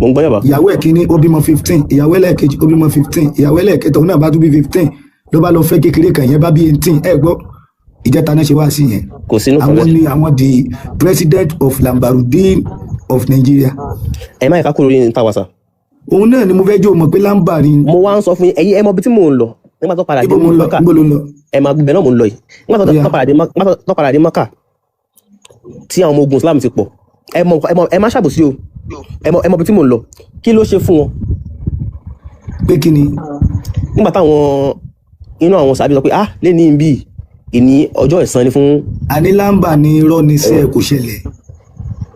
mo ń gbọ́ yàbá. Ìyàwó ẹ̀ kínní ó bímọ 15, ìyàwó ẹlẹ́ẹ̀kejì ó bímọ 15, ìyàwó ẹlẹ́ẹ̀kẹta òun náà bá tún bí 15, ló bá lọ fẹ́ kékeré kan yẹn bá bí 18. Ẹ gbọ́ ìjẹta náà ṣe wá sí yẹn. Kò sínú kan Àwọn bẹ́ẹ̀. ni àwọn the president of Lambarudin of Nigeria. Ẹ má yẹ ká kúrò lórí ní tàwa sà. Òun náà ni mo fẹ́ jẹ́ o mọ̀ pé Lamba ni. Mo wá ń sọ fún yín, ẹ̀yin ẹ mọ ibi tí mò ń lọ nígbà tó padà dé Ibo mo ń lọ? Mọ́kà. Ibo ló ń lọ? Ẹ máa gbẹ náà mò ń lọ yìí nígbà Ó tó yá. tó padà dé nígbà tó padà dé Mọ́kà tí àwọn ọmọ ogun Islam ti pọ̀. Ẹ mọ ẹ mọ ẹ má ṣàbòsí o. Ẹ mọ ibi tí mò ń lọ. Kí ló ṣe fún wọn Pé kí ni? Nígbà táwọn inú àwọn sàbí sọ pé ah lẹ́ni bí ìní ọjọ́ ìsan ni fún. Àní Lamba ni irọ́ ni sẹ́ kò ṣẹlẹ̀.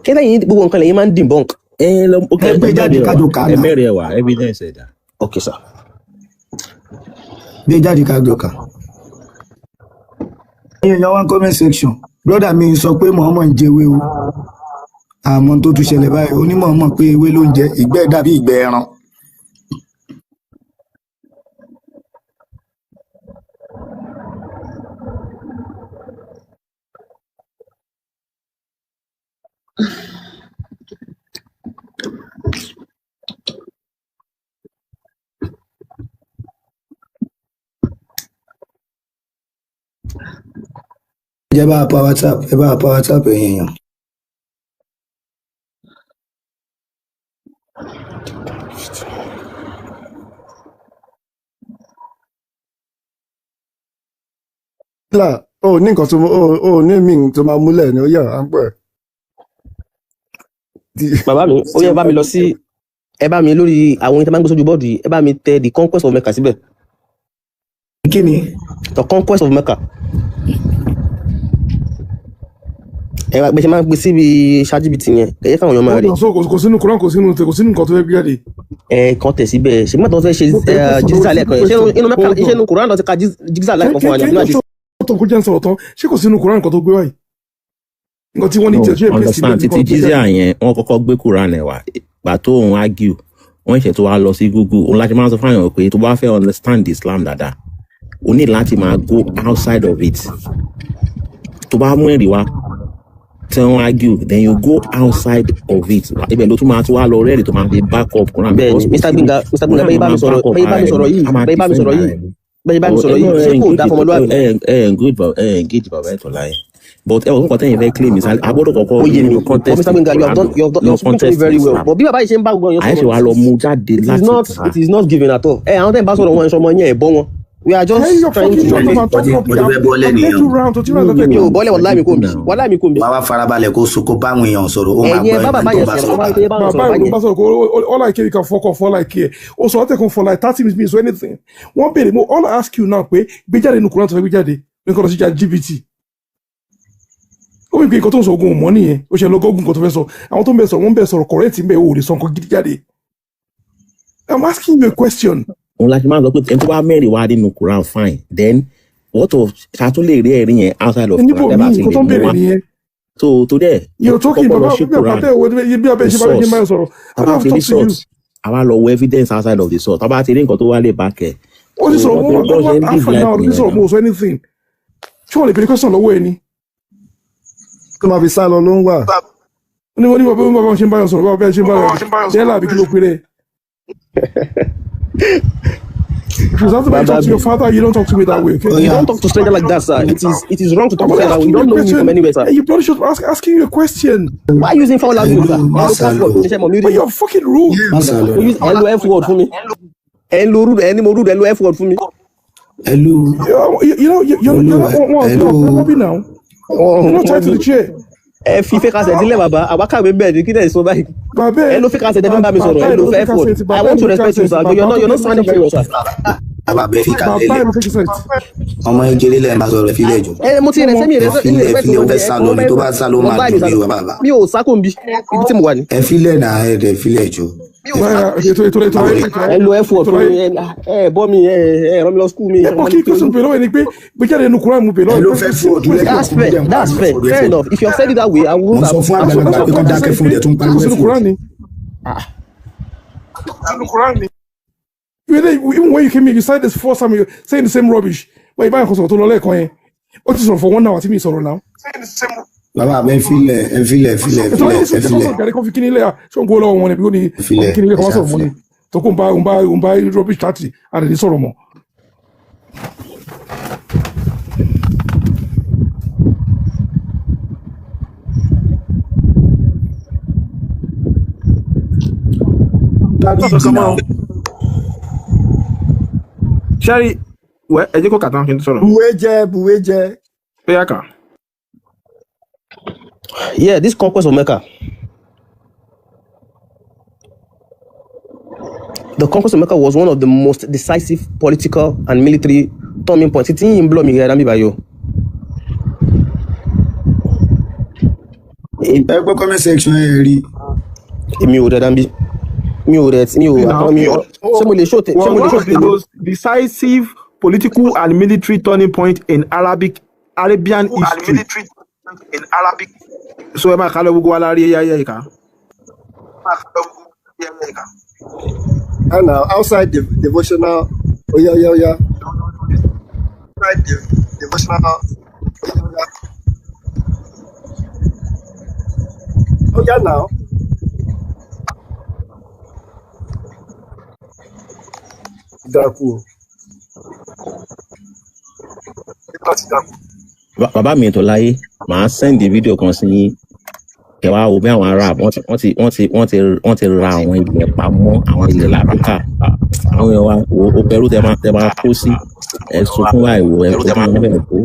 Kí lẹ́yìn gbogbo nǹkan lẹ́yìn máa ń debunk. Ẹ lọ ok, Ẹ ẹ gbé jáde mẹ́rin ẹ̀ wá, kájọ kà á ẹ náà. mẹ́rin ẹ̀ wá, evidence ẹ̀ dà. Ok sir. Gbé jáde kájọ kà. Ẹ̀yin èèyàn wá ń comment section. Brother mi sọ pé Muhammad ń jẹwé o. Àmọ́ tó tún ṣẹlẹ̀ báyìí, onímọ̀ mọ̀ pé ewé ló ń jẹ, ìgbẹ́ dàbí ìgbẹ́ ẹran. Ẹ bá wa pa WhatsApp, ẹ bá wa pa WhatsApp ẹ̀yin èèyàn. Là ó ní nǹkan tó ó ní mí tó máa múlẹ̀ ní ó yà á ń pẹ̀. Bàbá mi, ó yẹ bá mi lọ sí ẹ bá mi lórí àwọn ohun tí a máa ń gbé sójú bọ́ọ̀dù yìí, ẹ bá mi tẹ the conquest of Mecca síbẹ̀. Kí ni? The conquest of Mecca. Ẹ wá gbèsè máa ń gbé síbi ChatGPT yẹn, ẹ yẹ káwọn èèyàn máa rí. So kò sínú Quran, kò sínú nǹkan tó fẹ́ gbé jáde. Ẹ kàn tẹ̀ síbẹ̀ ṣe mọ́tò fẹ́ ṣe Mo fẹ́ kó jíza sọ̀rọ̀ lẹ́ẹ̀kan yẹn, ṣé question. inú mẹ́ka Hold ṣé on. inú Quran ló ti ka jíza lẹ́ẹ̀kan fún wa ní Kí àbí ló àdìs. sọ̀tàn kó jẹ́ ń sọ̀rọ̀ tán? Ṣé kò sínú Quran nǹkan tó gbé wáyìí? Nǹkan tí wọ́n ní No, tiẹ̀ ṣe é paste understand síbẹ̀ títí nǹkan gbé jizya jáde. yẹn wọ́n kọ́kọ́ gbé Quran ẹ̀ wá ìgbà tó òun argue wọ́n ṣẹ̀ tó wá lọ sí Google. Òun láti máa ń sọ fáwọn èèyàn pé tó bá fẹ́ understand Islam dáadáa, o ní láti máa go outside of it. Tó bá mú ẹ̀rí wá tí wọ́n argue, then you go outside of it, ibẹ̀ ló tún máa tún wá lọ rẹ́ẹ̀rì tó máa fi back up Quran Bẹ́ẹ̀ because ni kò Mr. sí Gbénga, Mr. Gbénga, Quran bẹ́ẹ̀ bá mi máa sọ̀rọ̀ back up bẹ́ẹ̀ bá ara mi ẹ̀ sọ̀rọ̀ ni, yìí a máa bẹ́ẹ̀ bá mi defend sọ̀rọ̀ ara yìí ẹ̀ ni. bẹ́ẹ̀ bá mi But sọ̀rọ̀ yìí, ṣé kò dáa fọmọlúwàbí? ẹ ẹ engage bàbá, ẹ engage bàbá ẹ̀ tó láyé, but ẹ wọ́n kọ́ tẹ́yìn fẹ́ claim is a gbọ́dọ̀ kọ́kọ́ Ó yé mi, nínú but context Mr. Gbénga, you have Quran done you have done you nínú have spoken to me context very well, Islam but bí bàbá yìí ṣe ń bá gbogbo èèyàn àyẹ̀ṣẹ̀ sọ̀rọ̀, wa lọ mú jáde it is láti not ta it is not given at all. Ẹ àwọn tẹ́ ń bá sọ̀rọ̀ wọn ìṣọmọ yẹn ẹ̀ bọ́ wọn. We are Can just you trying fucking to shut up and Mo talk ti properly? mo ti fẹ́ bọ́lẹ̀ I've led nìyẹn you o. round to tí round mi ò látẹ̀kọ̀. bọ́lẹ̀, wàláì mi kò ń bí, now wàláì mi kò ń bí. Wàá wá farabalẹ̀ kó so kó báwọn èèyàn sọ̀rọ̀, ó máa Ẹ̀yin ẹ gbọ́ bá ẹni bàbá tó yẹn bá sọ̀rọ̀, sọ̀rọ̀ tó bá padà. yẹ bá wọn Bàbá sọ̀rọ̀ ẹ̀ ló báyẹn. bá sọ̀rọ̀ kó all I care, you can fuck off all I care. Ó sọ látẹ̀kọ̀ for like 30 minutes mi sọ anything. Wọ́n béèrè mo all I ask you now pé gbé jáde nínú Quran tó fẹ́ gbé jáde nǹkan lọ sí ChatGPT. Ó wí pé nǹkan tó ń sọ ogun ò mọ́ nìyẹn. Ó ṣe lọ gọ́gùn nǹkan tó fẹ́ sọ. Àwọn tó ń bẹ sọ̀rọ̀ wọ́n ń bẹ sọ̀rọ̀ correct ń bẹ ò lè sọ nǹkan gidi jáde. I'm asking you a question. Òun la ṣe máa ń sọ pé ẹni tó bá mẹ́rin wá nínú Quran, fine, then what of ṣàtún lè rí ẹ̀rí yẹn outside of Níbo Quran tẹ́ bá míì ti nǹkan lè tó ń mú béèrè wá nìyẹn. So torí ẹ̀ You're talking kọ́kọ́ lọ bàbá sí bí Quran àbá tẹ̀ bí abẹ́ the ṣe bá ṣe source máa sọ̀rọ̀. Tá I bá don't have ti to rí talk to you. source, àwa lọ wo evidence outside of the source, tá bá ti rí nǹkan tó wá lè back ẹ̀. Ó ti So sọ̀rọ̀ wọ́n wọ́n tó ṣe ń wọ́n live half an life hour ló ti nìyẹn sọ̀rọ̀ náà. mo ò sọ anything. Ṣé wọ́n lè béèrè question lọ́wọ́ ẹ ni? Tó máa fi sá lọ ló ń wà. Ní wọ́n ní bàbá bàbá ṣe ń báyọ̀ sọ̀rọ̀ bàbá ṣe ń báyọ̀ jẹ́lá àbí kí ló pe rẹ̀. If you something you Bàbá talk to mi your father, you don't talk to me that way, Ó okay? You yá don't talk to stranger like that, sir. It is wrong to talk I'm to only stranger that way. asking You you a don't know me from question anywhere, sir. and you bloody shut asking you a question. Why using foul language, Hello, sir? má Ẹ lo sá cuss lọ word fún mi, ṣé mọ̀ mí But rí? you're fucking rude. má sá lọ. Mo use ẹ lo F word fún mi. Ẹ lo rude, ẹ ní mo rude, ẹ lo F word fún mi. Hello, You know, you're hello, not one hello. one now. You're not Wọ́n tied to ní the chair. ẹ fi fake accent sílẹ̀ bàbá, àwa kàwé bẹ́ẹ̀ ni kí lẹ̀ sọ báyìí. Bàbá Ẹ ẹ lo fake accent ẹ fi ń bá mi bàbá sọ̀rọ̀, ẹ ẹ lo ló F fake word. accent, I bàbá ẹ want ló to fake respect you, accent, sir, but bàbá you're tó not you're bí not ló fake sounding very well, accent. sir. Bàbá bẹ́ẹ̀ fi kalẹ̀ Bàbá ẹ lẹ̀. ló fake accent. Ọmọ kékeré lẹ́yìn bá sọ̀rọ̀ ẹ filẹ̀ jọ. Ẹ mo ti rẹ Ọmọ sẹ́mi Ẹ rẹ mi filẹ̀ ẹ respect filẹ̀ ó wọn fẹ́ ni ẹ sá lọ wọ́n ni fẹ́ tó bá sá lọ ó máa wọ́n bá mi dùn sá mí lọ. o bàbá. Mi ò sá kò ń bí ibi tí mo wà ní. Ẹ filẹ̀ náà ẹ dẹ̀ filẹ̀ jọ. Ètò ètò ètò Báwo ayé ni? ètò Ẹ ayé lo F word ètò fún mi, ayé. ẹ bọ́ mi, ẹ rán mi lọ school mi, Ẹ ṣe bọ́ ọmọ kí ní question kéwú. pè lọ́wọ́ ẹ ni pé gbé jáde nínú Quran mo pè Ẹ lọ́wọ́ ló ẹ fẹ́ pé fún simple ọdún question. That's lẹ́kọ̀ọ́ fair. dẹ̀ ń That's pariwo fair. fún ọdún Fair ẹ̀fọ́. enough. If you have said it that way, I Mo wouldn't ń sọ have fún That's àgbàlagbà what pé kán I'm dákẹ́ saying fún pé ọdẹ tó ń kò pariwo sínú ẹ̀fọ́. Quran ni. Even when you came here, you said this first time, you saying the same rubbish. But ìbáyọ̀ kan sọ̀rọ̀ tó lọ lẹ́ẹ̀kan yẹn. Ó ti sọ̀rọ̀ for one hour tí mi sọ̀rọ̀ now. Bàbá ẹ filẹ̀ ẹ filẹ̀ ẹ filẹ̀ ẹ Ètò filẹ̀ ayé ẹ sì jẹ́ filẹ̀ sọ̀rọ̀ gàrí kan fi kíní lẹ́yà ṣé òun kó lọ́wọ́ wọn ni bí ó ní ẹ filẹ̀ ọ̀n kíní lẹ́yà ẹ kan wá ṣáà sọ̀rọ̀ mọ́ ni. filẹ̀. Tó kó ń bá ń bá rubbish chat àdèdè sọ̀rọ̀ mọ́. Sọ Dábìdì kankan mọ́ náà. o. Ṣẹ́rí wẹ́ ẹ jẹ́ kó kà tán kí n tó sọ̀rọ̀. Bùwé jẹ bùwé jẹ. Ó yá kà. Yeah, this conquest of Mecca. The conquest of Mecca was one of the most decisive political and military turning points. Tí yín ń blọ̀ mi rẹ̀ dábìbà yìí o. Ẹ gbọ́ comment section ẹ rí. Èmi ò rẹ̀ dábì. Mi ò rẹ̀ mi ò See now, àtọ́ mi ò. Ṣé mo lè ṣó ṣé was mo lè one ṣó of the tèmi? most decisive political and military turning point in Arabian history. So ẹ máa kà lọ gbogbo wa la rí ẹyà ẹyà ìka. And now outside the devotional oya oya oya. Oya now. Dákú o. Bàbá mi ètò láyé màá sẹ́ndì fídíò kan sí yín kẹ wá wo bí àwọn arab wọ́n ti wọ́n ti wọ́n ti wọ́n ti wọ́n ti ra àwọn ilẹ̀ pamọ́ àwọn ilẹ̀ láfíríkà àwọn èèyàn wa wo ó pẹ̀lú tẹ máa kó sí ẹ sunkún báyìí wo ẹ sunkún wọn bẹ̀rẹ̀ kó.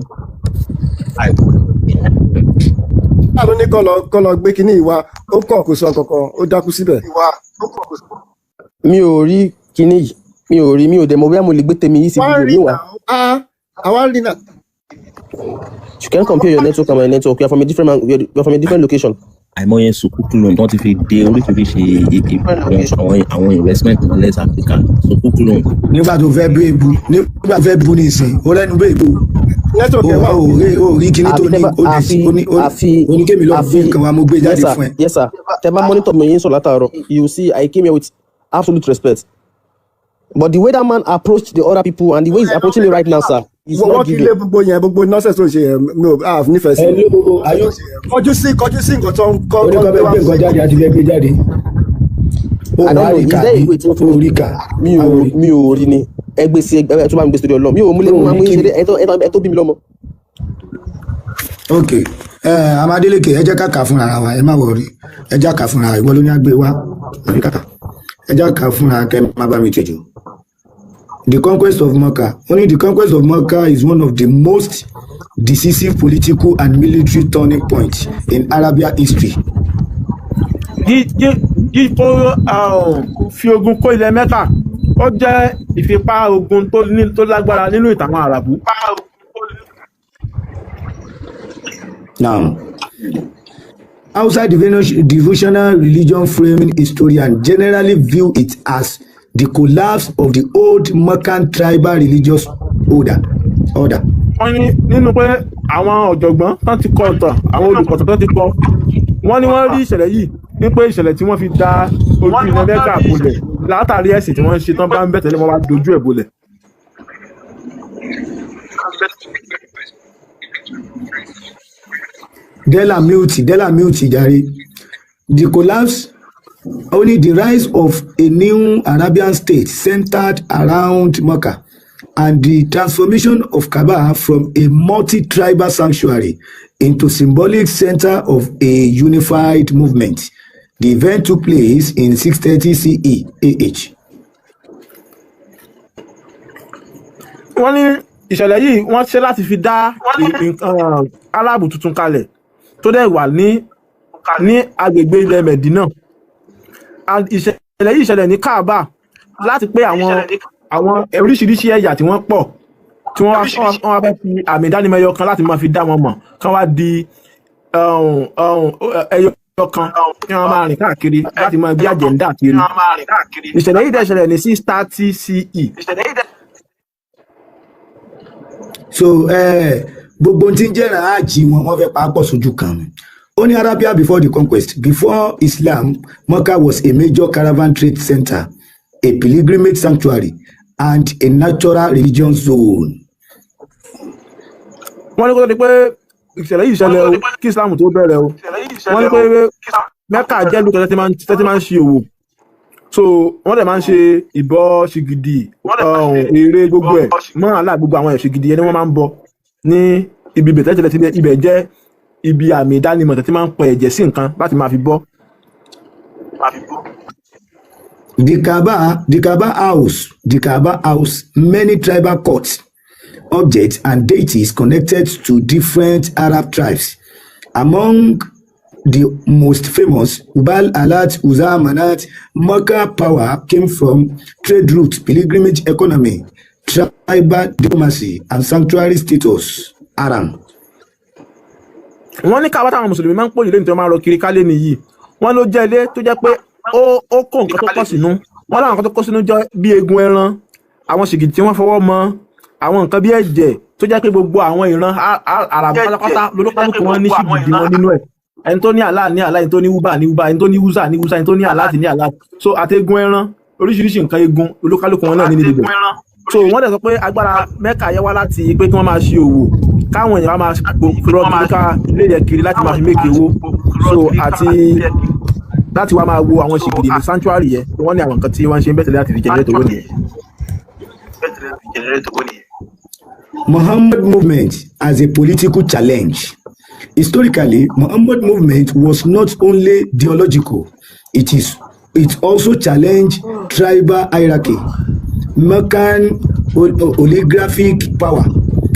Nígbà ló ní kọ́ lọ gbé kinní ìwà ó kọ̀ kò sọ kankan ó dákú síbẹ̀. Mi ò rí kinní yìí. Mi ò rí mi ò dẹ̀ mọ̀ bóyá mo lè gbé tèmi yìí sí Wá fídíò rí mi wá. náà á àwa rí náà. You can compare your network and my network. We are from a different man, we are from a different location. Àìmọye sukuk loan tó ti fi de oríṣiríṣi àwọn investment ní West Africa, sukuk loan. Nígbà tó fẹ́ bú èbú, nígbà tó fẹ́ bú nísìn, ó rẹ́nu bú èbú. Network O ẹ̀ wà ò òkè. rí, o rí kíní tó Àfi ní tẹ́ bá ó dẹ̀ àfi ó ní ó àfi ó ní kémi lọ gbé àfi nǹkan wa, mo gbé yes jáde sir, fún ẹ. Yes sir, tẹ́ bá monitor mi yín sọ látàárọ̀, you see I came here with absolute respect, but the way that man approached the other people and the way he's approaching me right now, sir, is Wọ́n not kí lé giving. gbogbo yẹn, gbogbo nonsense tó ń ṣe yẹn, mi ò ah nífẹ̀ẹ́ sí. Hello, ayé. Kọjú sí nǹkan tó ń kọ́ Oníkan kọ́ fẹ́ gbé wá. gbé nǹkan jáde àti fẹ́ gbé jáde. O I wà don't á know, rí is kà there bí a way tí wọ́n fi o rí kà mi á ò ò rí. Mi ò rí ni. Ẹ gbé sí, ẹ tó bá mi gbé sórí Ọlọ́run, mi ò múlẹ̀ O mo máa rí mú yín kí ṣeré. ni. Ẹ tó bí mi lọ́mọ. Ok, ẹ Amadélèké, ẹ jẹ́ ká kà fúnra wa, ẹ má wọrí, ẹ jẹ́ ká kà fúnra wa. Ìwọ ló ní àgbé wa àbí kàkà, ẹ jẹ́ ká kà fúnra kẹ́ má bá mi tẹ̀jú. The conquest of Mecca. Only the conquest of Mecca is one of the most decisive political and military turning points in Arabia history. Kíkó fi ogun kó ilẹ̀ Mẹ́kà, ó jẹ́ ìfipá ogun tó ní tó lágbára nínú ìtàn àwọn Àràbù. Now, outside devotional religion framing, historians generally view it as the collapse of the old Meccan tribal religious order. Order. Wọ́n ní nínú pé àwọn ọ̀jọ̀gbọ́n tán ti kọ ìtàn, àwọn olùkọ̀tàn tán ti kọ, wọ́n ní wọ́n rí ìṣẹ̀lẹ̀ yìí ní pé ìṣẹ̀lẹ̀ tí wọ́n fi da ojú ilẹ̀ Mẹ́kà bolẹ̀ látàrí ẹ̀sìn tí wọ́n ń ṣe tán bá ń bẹ̀ tẹ́lẹ̀, wọ́n wá dojú ẹ̀ bolẹ̀. Della mute, Della mute jàre. The collapse, only the rise of a new Arabian state centered around Mecca and the transformation of Kaaba from a multi-tribal sanctuary into symbolic center of a unified movement. The event took place in 630 CE AH. Wọ́n ní ìṣẹ̀lẹ̀ yìí wọ́n ṣe láti fi dá nǹkan Arábù tuntun kalẹ̀ tó dẹ̀ wà ní agbègbè ilẹ̀ Mẹ̀dínà. And ìṣẹ̀lẹ̀ yìí ṣẹlẹ̀ ní Kaaba láti pé àwọn oríṣiríṣi ẹ̀yà tí wọ́n pọ̀ tí wọ́n wá fẹ́ fi àmì ìdánimọ̀ ẹyọ kan láti máa fi dá wọn mọ̀, kán wá di ẹyọ kan kí wọ́n máa rìn káàkiri láti máa gbé àjẹ̀ǹdà kiri. Ìṣẹ̀lẹ̀ yìí dẹ̀ ṣẹlẹ̀ ní 630 CE. So gbogbo ohun tí ń jẹ́ràn áàjì wọn, wọ́n fẹ́ pa á pọ̀ sójú kan ni. Ó ní Arabia before the conquest, before Islam, Mecca was a major caravan trade center, a pilgrimage sanctuary, and a natural religion zone. Wọ́n ní kó tó di pé ìṣẹ̀lẹ̀ yìí ṣẹlẹ̀ o, kí Islam tó bẹ̀rẹ̀ o, wọ́n ní pé Mẹ́kà jẹ́ ìlú kan tẹ́tí máa ń ṣe òwò, so wọ́n dẹ̀ máa ń ṣe ìbọ ṣìgìdì, eré gbogbo ẹ̀ mọ́ àlá, gbogbo àwọn ṣìgìdì yẹn ni wọ́n máa ń bọ ní ibi ibẹ̀ tẹ́tẹ́lẹ̀ tí ibẹ̀ jẹ́ ibi àmì ìdánimọ̀ tẹ́tí máa ń pẹ ẹ̀jẹ̀ sí nǹkan láti máa fi bọ́. The Kaaba house many tribal courts, objects, and deities connected to different Arab tribes. Among the most famous, Ubal, Alat, Uzza, Manat. Mecca power came from trade routes, pilgrimage economy, tribal diplomacy, and sanctuary status. Aram. Wọ́n ní Káàbà táwọn mùsùlùmí máa ń pòyì lẹ́yìn tí wọ́n máa ń rọ kiri kálé nìyí, wọ́n ló jẹ́ ilé tó jẹ́ pé ó kó nǹkan tó pọ̀ sínú. Wọ́n láwọn nǹkan tó kó sínú jẹ́ bí eegun ẹran, àwọn ṣìgìdì tí wọ́n fọwọ́ mọ, àwọn nǹkan bí ẹ̀jẹ̀, tó jẹ́ pé gbogbo àwọn ìran Àràbù pátápátá lolúkálùkù wọn ní ṣìgìdì wọn nínú ẹ̀. Ẹni tó ní àlá ní àlá, ẹni tó ní wúbà ní wúbà, ẹni tó ní wúzà ní wúzà, ẹni tó ní àlá ní àlá. So àti eegun ẹran, oríṣiríṣi nǹkan eegun olúkálùkù wọn náà ní níbi ibẹ̀. So wọ́n dẹ̀ sọ pé agbára Mẹ́kà yẹ wá láti pé kí wọ́n máa ṣe òwò, káwọn èèyàn wá máa rọ kíríkà ilé yẹn kiri láti máa fi mékè owó, so àti láti wá máa wo àwọn ṣìgìdì ní sanctuary yẹn. Wọ́n ní àwọn nǹkan tí wọ́n ń ṣe ń bẹ̀tẹ̀lẹ̀ láti fi generate owó nìyẹn. Muhammad movement as a political challenge. Historically, Muhammad movement was not only ideological, it also challenged tribal hierarchy, Meccan oligarchic power,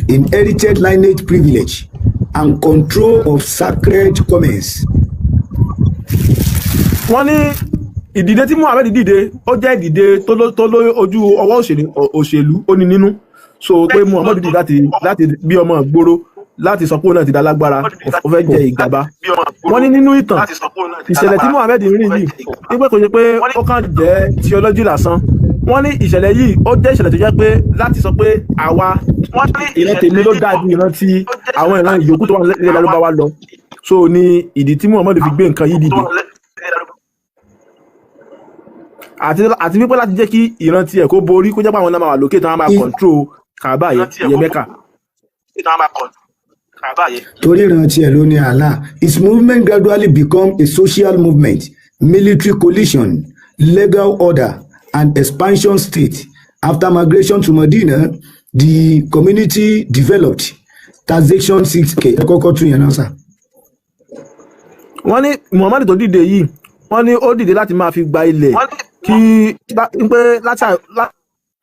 inherited lineage privilege, and control of sacred commerce. Wọ́n ní ìdìde tí Muhammed dìde, ó jẹ́ ìdìde tó ló ojú ọwọ́ òṣèlú ó ní nínú. So pé Muhammed dìde láti bí ọmọ ìgboro láti sọ pé òun náà ti da lágbára, ó fẹ́ jẹ ìgàba. Wọ́n ní nínú ìtàn ìṣẹ̀lẹ̀ tí Muhammed rìn yìí wípé kò ṣe pé ó kàn jẹ́ theology lásán. Wọ́n ní ìṣẹ̀lẹ̀ yìí ó jẹ́ ìṣẹ̀lẹ̀ tó jẹ́ pé láti sọ pé àwa ìran tèmi ló dáa ju ìran tí àwọn ìran ìyókù tó wà nílẹ̀ Lárúbáwá lọ. So ní ìdí tí Muhammed fi gbé nǹkan yìí dìde, àti wípé láti jẹ́ kí ìran tiẹ̀ kó borí, kó jẹ́ pé àwọn náà máa wà lókè tí wọ́n máa control Kaaba yẹn, ìyẹn Mẹ́kà. Torí ìrántí ẹ̀ ló ní Allah. His movement gradually become a social movement, military coalition, legal order and expansion state. After migration to Medina, the community developed taxation 6k. Ẹ kọ́kọ́ tún yẹn náà sà. Wọ́n ní Muhammad tó dìde yìí, wọ́n ní ó dìde láti máa fi gba ilẹ̀, kí pé láti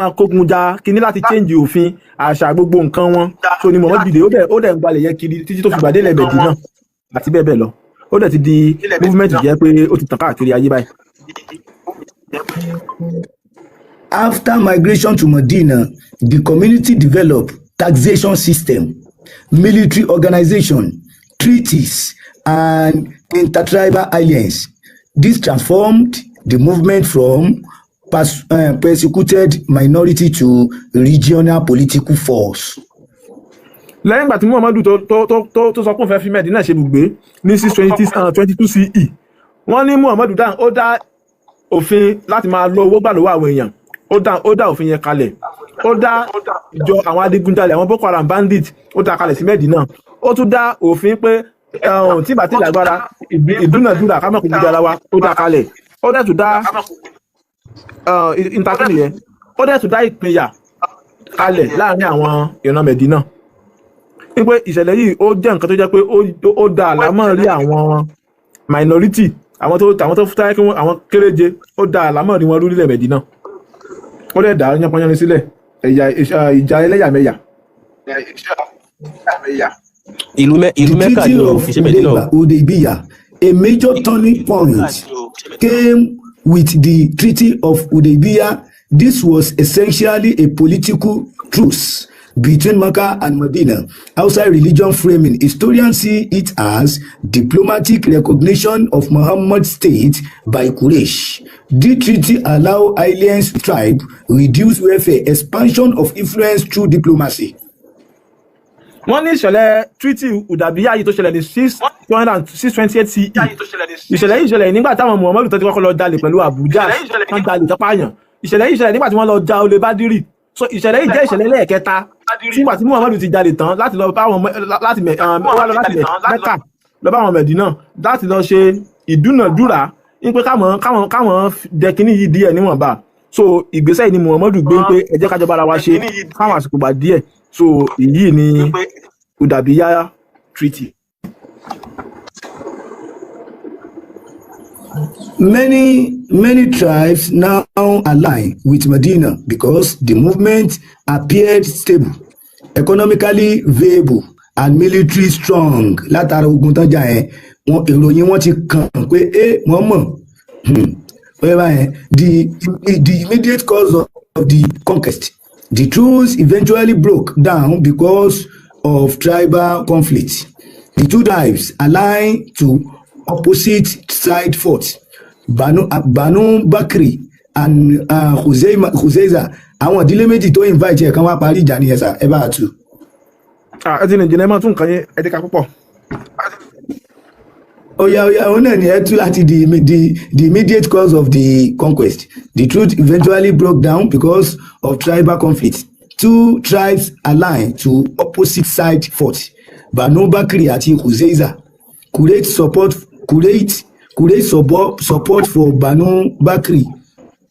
máa kógun ja kíní, láti change òfin àṣà gbogbo nǹkan wọn. So ni Muhammad dìde, ó dẹ̀ ń gbalẹ̀ yẹn kiri títí tó fi gbàdé ilẹ̀ Mẹ̀dínà àti bẹ́ẹ̀ bẹ́ẹ̀ lọ. Ó dẹ̀ ti di movement jẹ́ pé ó ti tàn káàkiri ayé báyìí. After migration to Medina, the community developed taxation system, military organization, treaties, and intertribal alliance. This transformed the movement from persecuted minority to regional political force. Lẹ́yìn ìgbà tí Muhammadu tó sọ pé òun fẹ́ fi Mẹ́dínà ṣe ibùgbé ní 622 CE, wọ́n ní Muhammadu dá ó dá òfin láti máa lọ owó gbà lọ́wọ́ àwọn èèyàn. Ó dá òfin yẹn kalẹ̀. Ó dá ìjọ àwọn adigunjalè, àwọn Boko Haram bandit, ó dá kalẹ̀ sí Mẹ́dínà. Ó tún dá òfin pé tí ìbá tí lágbára ìdúnàdúrà ká má kó gbúdọ̀ ara wa, ó dá kalẹ̀. Ó dẹ̀ tún dá intercom yẹn, ó dẹ̀ tún dá ìpínyà kalẹ̀ láàrin àwọn ìran Mẹ̀dínà, wípé ìṣẹ̀lẹ̀ yìí ó jẹ́ nǹkan tó jẹ́ pé ó da àlámọ̀rí àwọn minority, àwọn tó fúnra kí wọ́n àwọn kéréje, ó da àlámọ̀rí wọn lórílẹ̀ Mẹ̀dínà. Ó dẹ̀ dá yánpọnyánrin sílẹ̀, ẹ̀yà ìjà ẹlẹ́yàmẹ̀yà. Ìlú The Mẹ́kà Treaty ni o, of kì í ṣe Mẹ̀dínà o. Hudaybiyah, a major turning point came with the Treaty of Hudaybiyah. This was essentially a political truce between Mecca and Medina. Outside religion framing, historians see it as diplomatic recognition of Muhammad's state by Quraysh. The treaty allowed alliance tribe reduce welfare, expansion of influence through diplomacy. Wọ́n ní ìṣẹ̀lẹ̀ treaty Hudaybiyah yìí tó ṣẹlẹ̀ ní 628 CE, ìṣẹ̀lẹ̀ yìí ṣẹlẹ̀ nígbà táwọn Muhammadu tó ti kọ́kọ́ lọ jalè pẹ̀lú Abuja, wọ́n jalè tó pààyàn. Ìṣẹ̀lẹ̀ yìí ṣẹlẹ̀ nígbà tí wọ́n lọ ja olè Bádírì. So ìṣẹ̀lẹ̀ yìí jẹ́ ìṣẹ̀lẹ̀ lẹ́ẹ̀kẹta nígbà tí Muhammadu ti jalè tán láti lọ bá àwọn láti mẹ wá lọ láti Mẹ́kà lọ bá àwọn Mẹ̀dínà láti lọ ṣe ìdúnàdúrà ní pé káwọn dẹ kínní yìí díẹ̀ níwọ̀nba. So ìgbésẹ̀ yìí ni Muhammadu gbé pé ẹ jẹ́ ká jọ bára wa ṣe káwọn àsìkò gbà díẹ̀. So èyí ni Hudaybiyah treaty. Many, many tribes now align with Medina because the movement appeared stable, economically viable, and military strong. Látara ogun tán jà yẹn, wọn ìròyìn wọn ti kàn pé ẹ wọ́n mọ̀ wọ́n báyẹn. The immediate cause of the conquest. The truce eventually broke down because of tribal conflict. The two tribes aligned to opposite side fought. Banu Bakri and Khuzaiza, àwọn ìdílé méjì tó invite ẹ̀ kan wá parí ìjà nìyẹn sà, ẹ bá a tú. Ah, ẹ ti nìjìnlẹ̀ máa tún nǹkan yẹn, ẹ ti ka púpọ̀. Oya oya, òun náà ni ẹ tú láti the immediate cause of the conquest. The truce eventually broke down because of tribal conflict. Two tribes aligned to opposite side fought. Banu Bakri àti Khuzaiza. Kuwait support for Banu Bakri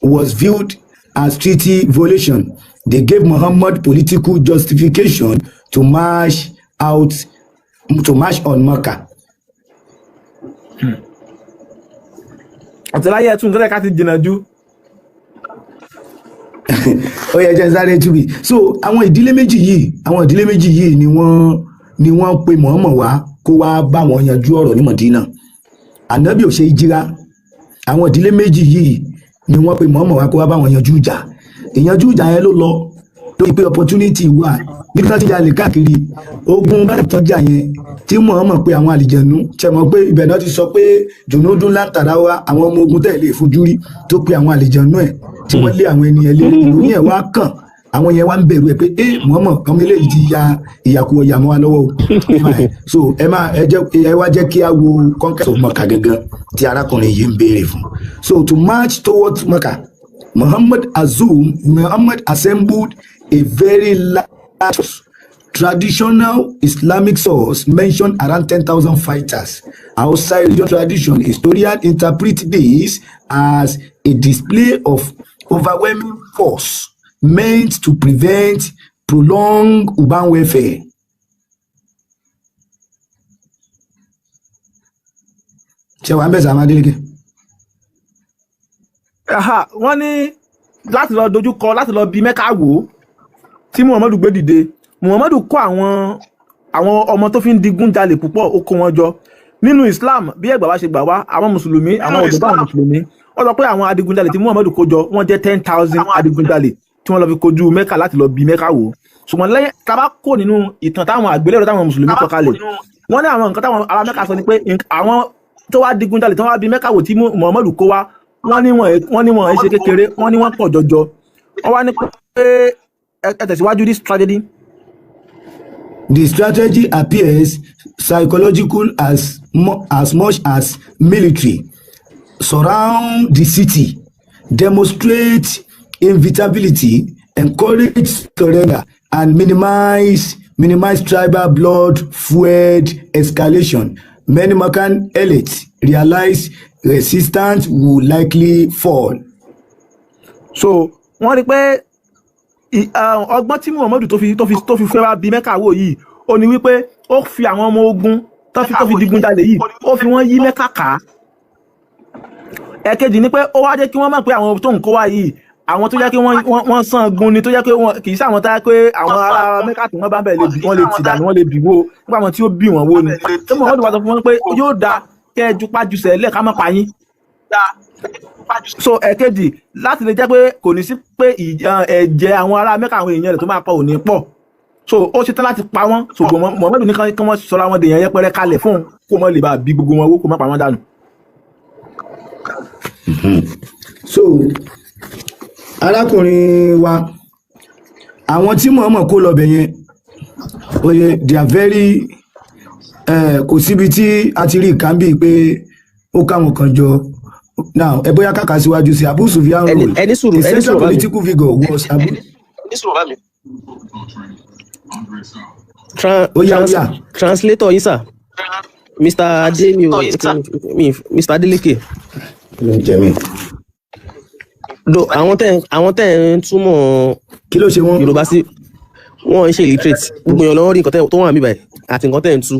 was viewed as treaty violation. They gave Muhammad political justification to march on Mecca. Àtẹláyé ẹ tún nǹkan tẹ́ ká ti jìnnà jù. Ó yẹ jẹ́ sáré túbì. So àwọn ìdílé méjì yìí ni wọ́n pe Muhammad wá kó wá bá wọn yanjú ọ̀rọ̀ ní Madina. Ànábì ò ṣe ìjìra. Àwọn ìdílé méjì yìí ni wọ́n pe Muhammad wá kó wá bá wọn yanjú ìjà. Ìyanjú ìjà yẹn ló lọ. Lórí pé opportunity wà níbi tó ti jalè káàkiri ogun bá tọ́jà yẹn tí Muhammad pé àwọn àlìjẹ̀nu ṣe mọ̀ pé ibẹ̀ náà ti sọ pé jùnúdún látara wa àwọn ọmọ ogun tẹ̀lé fojú rí tó pe àwọn àlìjẹ̀nu ẹ̀ tí wọ́n lé àwọn ènìyàn lé ìròyìn ẹ̀ wá kàn àwọn yẹn wá ń bẹ̀rù ẹ̀ pé ẹ Muhammad ọmọ eléyìí ti ya ìyàkú ọ̀yà mọ́ wa lọ́wọ́ o. So ẹ má ẹ jẹ́ ẹ wá jẹ́ kí a wo conquest of Mecca gangan tí arákùnrin yìí ń béèrè fún. So to march towards Mecca, Muhammad assembled a very large force. Traditional Islamic source mentioned around 10,000 fighters. Outside religious tradition, historians interpret this as a display of overwhelming force meant to prevent prolonged urban warfare. Ṣé wàá ń bẹ̀ sàmà Adélékè? Aha, wọ́n ní láti lọ dojú kọ láti lọ bí Mẹ́kà wò ó tí Muhammadu gbé dìde. Muhammadu kó àwọn ọmọ tó fi ń digun jalè púpọ̀, ó kó wọn jọ. Nínú Islam, bí ẹgbàá wa ṣe gbà wá, àwọn mùsùlùmí, àwọn ọ̀dọ́ bá àwọn mùsùlùmí, wọ́n sọ pé àwọn adigunjalè tí Muhammadu kó jọ wọ́n jẹ́ 10,000 adigunjalè tí wọ́n lọ fi kojú Mẹ́kà láti lọ bí Mẹ́kà wò. Ṣùgbọ́n lẹ́yìn tá a bá kó nínú ìtàn táwọn àgbélẹ̀rọ táwọn mùsùlùmí kọ kalẹ̀, wọ́n ní àwọn nǹkan táwọn ará Mẹ́kà sọ ni pé àwọn tó wá digunjalè tí wọ́n wá bí Mẹ́kà wò tí Muhammadu kó wá, wọ́n ní wọ́n ṣe kékeré, wọ́n ní wọ́n pọ̀ jọjọ. Wọ́n wá ní pé ẹ tẹ̀síwájú this tragedy. The strategy appears psychological as much as military. Surround the city, demonstrate inevitability, encourage surrender, and minimize tribal blood-fueled escalation. Many Meccan elites realize resistance will likely fall. So wọ́n rí pé ọgbọ́n tí Muhammadu tó fi fẹ́ wá bí Mẹ́kà wò yìí, ó ní wípé ó fi àwọn ọmọ ogun tó fi digun jalè yìí, ó fi wọ́n yí Mẹ́kà ká. Ẹ̀kejì ni pé ó wá jẹ́ kí wọ́n mọ̀ pé àwọn tó ń kó wá yìí, àwọn tó jẹ́ kí wọ́n sàn gun ni, tó jẹ́ pé kì í ṣe àwọn tó jẹ́ pé àwọn ará Mẹ́kà tí wọ́n bá bẹ̀ wọ́n lè tì dànù, wọ́n lè bì wó, nípa àwọn tí ó bì wọ́n wó ni. Tó Muhammadu wá sọ fún wọn pé yóò da kẹ́ ẹ jupá jùsẹ̀ lẹ̀ ká má pa yín. So ẹ̀kejì, láti lè jẹ́ pé kò ní sí pé ẹ̀jẹ̀ àwọn ará Mẹ́kà àwọn èèyàn rẹ̀ tó máa pa ò ní pọ̀. So ó ṣetán láti pa wọ́n. So Muhammadu ní kí wọ́n sọra wọn dèèyàn yẹpẹrẹ kalẹ̀ fún kó mọ́ lè bá bí gbogbo wọn wó, kó má pa wọ́n dànù. So arákùnrin wa, àwọn tí Muhammad kó lọ bẹ̀ yẹn, oye, they are very kò síbi tí a ti rí ìkànnì bíi pé ó káwọn kan jọ. Now ẹ bóyá kàkà síwájú sí Abu Sufyan role, the central political figure was Abu. Translator yìí sà, Mr. Ademi, Mr. Adeleke. Àwọn tẹ́ ń túmọ̀ kí ló ṣe wọ́n Yorùbá sí, wọ́n ń ṣe illiterate. Gbogbo èèyàn lọ́wọ́ rí nǹkan tó wà níbí báyìí àti nǹkan tẹ́ ń tú.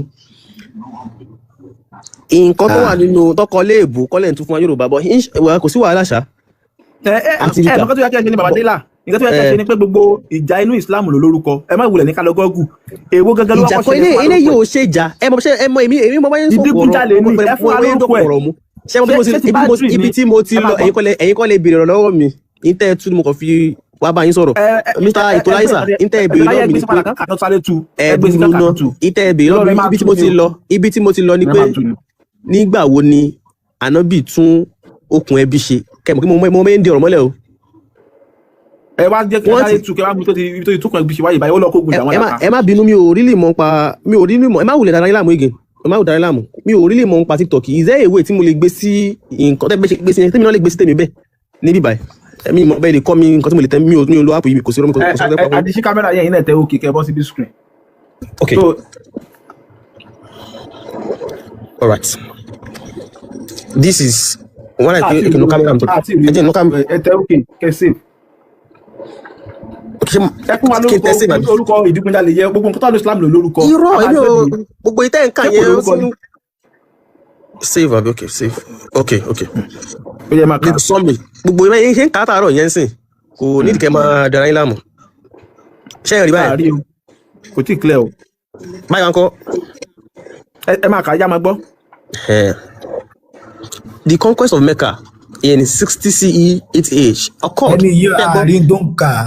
Nǹkan tó wà nínú tọkọ léèbù kọ́lẹ̀ ń tú fún wa Yorùbá, bọ́ kò sí wàhálà ṣá. Ẹ nǹkan tó yẹ kí ẹ ṣe ní baba délà, nǹkan tó yẹ kí ẹ ṣe ni pé gbogbo ìjà inú Islam ló lórúkọ, ẹ má wulẹ̀ ní ká lọ gọ́gù. Èwo gangan ló wá ìjà kọ́ kọ́ ṣẹlẹ̀ fún wa ilé lórúkọ yóò ẹ̀? ṣe ìjà. Ẹ mọ ṣe ẹ mọ èmi mọ báyẹn ń sọ̀rọ̀ Ìdígunjalè ni, ẹ fún wa lórúkọ ẹ̀. ọ̀rọ̀ mu. Ṣé mo bí mo Ṣé ti ti bátìrì ibi ni? tí mo ti Ẹ lọ, máa gbọ́. ẹ̀yin kọ́ lè béèrè ọ̀rọ̀ lọ́wọ́ mi. Ìtẹ́ ẹ tú ni mo kàn fi wá bá yín sọ̀rọ̀. Mr. Ìtòláyísà, ìtẹ́ ẹ béèrè lọ́wọ́ mi ni pé ẹ dúró ná. Ìtẹ́ ẹ béèrè lọ́wọ́ mi ibi tí mo ti lọ, ibi tí mo ti lọ ni pé nígbà wo ni Ànábì tún okùn ẹbí ṣe? Kẹmọ kí mo mọ ń di ọ̀rọ̀ mọ́lẹ̀ o. Ẹ wá jẹ́ kí Wọ́n ẹ ti sáré tu kẹ wá mú tó ti ibi tó ti túkọ̀ ibi ṣe wáyé báyìí, ó lọ kógun jà wọ́n ẹ má lápá. ẹ má bínú, mi ò really mọ̀ pa, mi ò really mọ̀. Ẹ má wulẹ̀ dára yín láàmú again, ẹ má wulẹ̀ dára yín láàmú. Mi ò really mọ̀ pa TikTok. Is there a way tí mo lè gbé sí nǹkan tẹ́ bẹ́ẹ̀ ṣe gbé sí yẹn, tẹ́mi náà lè gbé sí tèmi bẹ́ẹ̀ níbí báyìí? Ẹ̀mí mọ̀ bẹ́ẹ̀ lè kọ́ mi nǹkan tí mo lè tẹ́. Mi ò lo app yìí, kò sí rọ́mi, kò Ẹ sí ọ̀rọ̀ ẹ papọ̀. Àti sí kámẹ́rà yẹn, yín náà tẹ òkè kẹ bọ́ síbi screen. Okay, So all right, this is when I àti okay, no camera ìlú àti ẹ jẹ́ ìlú no camera. ẹ tẹ òkè kẹ save. Okay, ṣé Ẹ fún wa kí n tẹ́ sí lórúkọ ìbàdí? orúkọ ìdígunjalè yẹ, gbogbo nǹkan tó wà ní Islam ló lórúkọ. Irọ́, A máa èmi ò gbé dìde. gbogbo ìtẹ́ nǹkan Ṣé kò yẹn ó lórúkọ ti ni? ń save àbí? Okay, save, okay. Ó yẹ máa kà The á. summary gbogbo ìbá yẹn ṣe ń kà á tààrọ̀ yẹn ń sìn, kò nídìí kẹ́ máa dara yín láàmú. Ṣé ẹ rí báyìí? Àárí o, kò tí ì clear o. Báyìí wá ń kọ́. Ẹ máa kà á, yá máa gbọ́. The conquest of Mecca in 60 CE 8 AH occurred. Ẹni yìí Ṣé ẹ gbọ́? àárín tó ń kà á.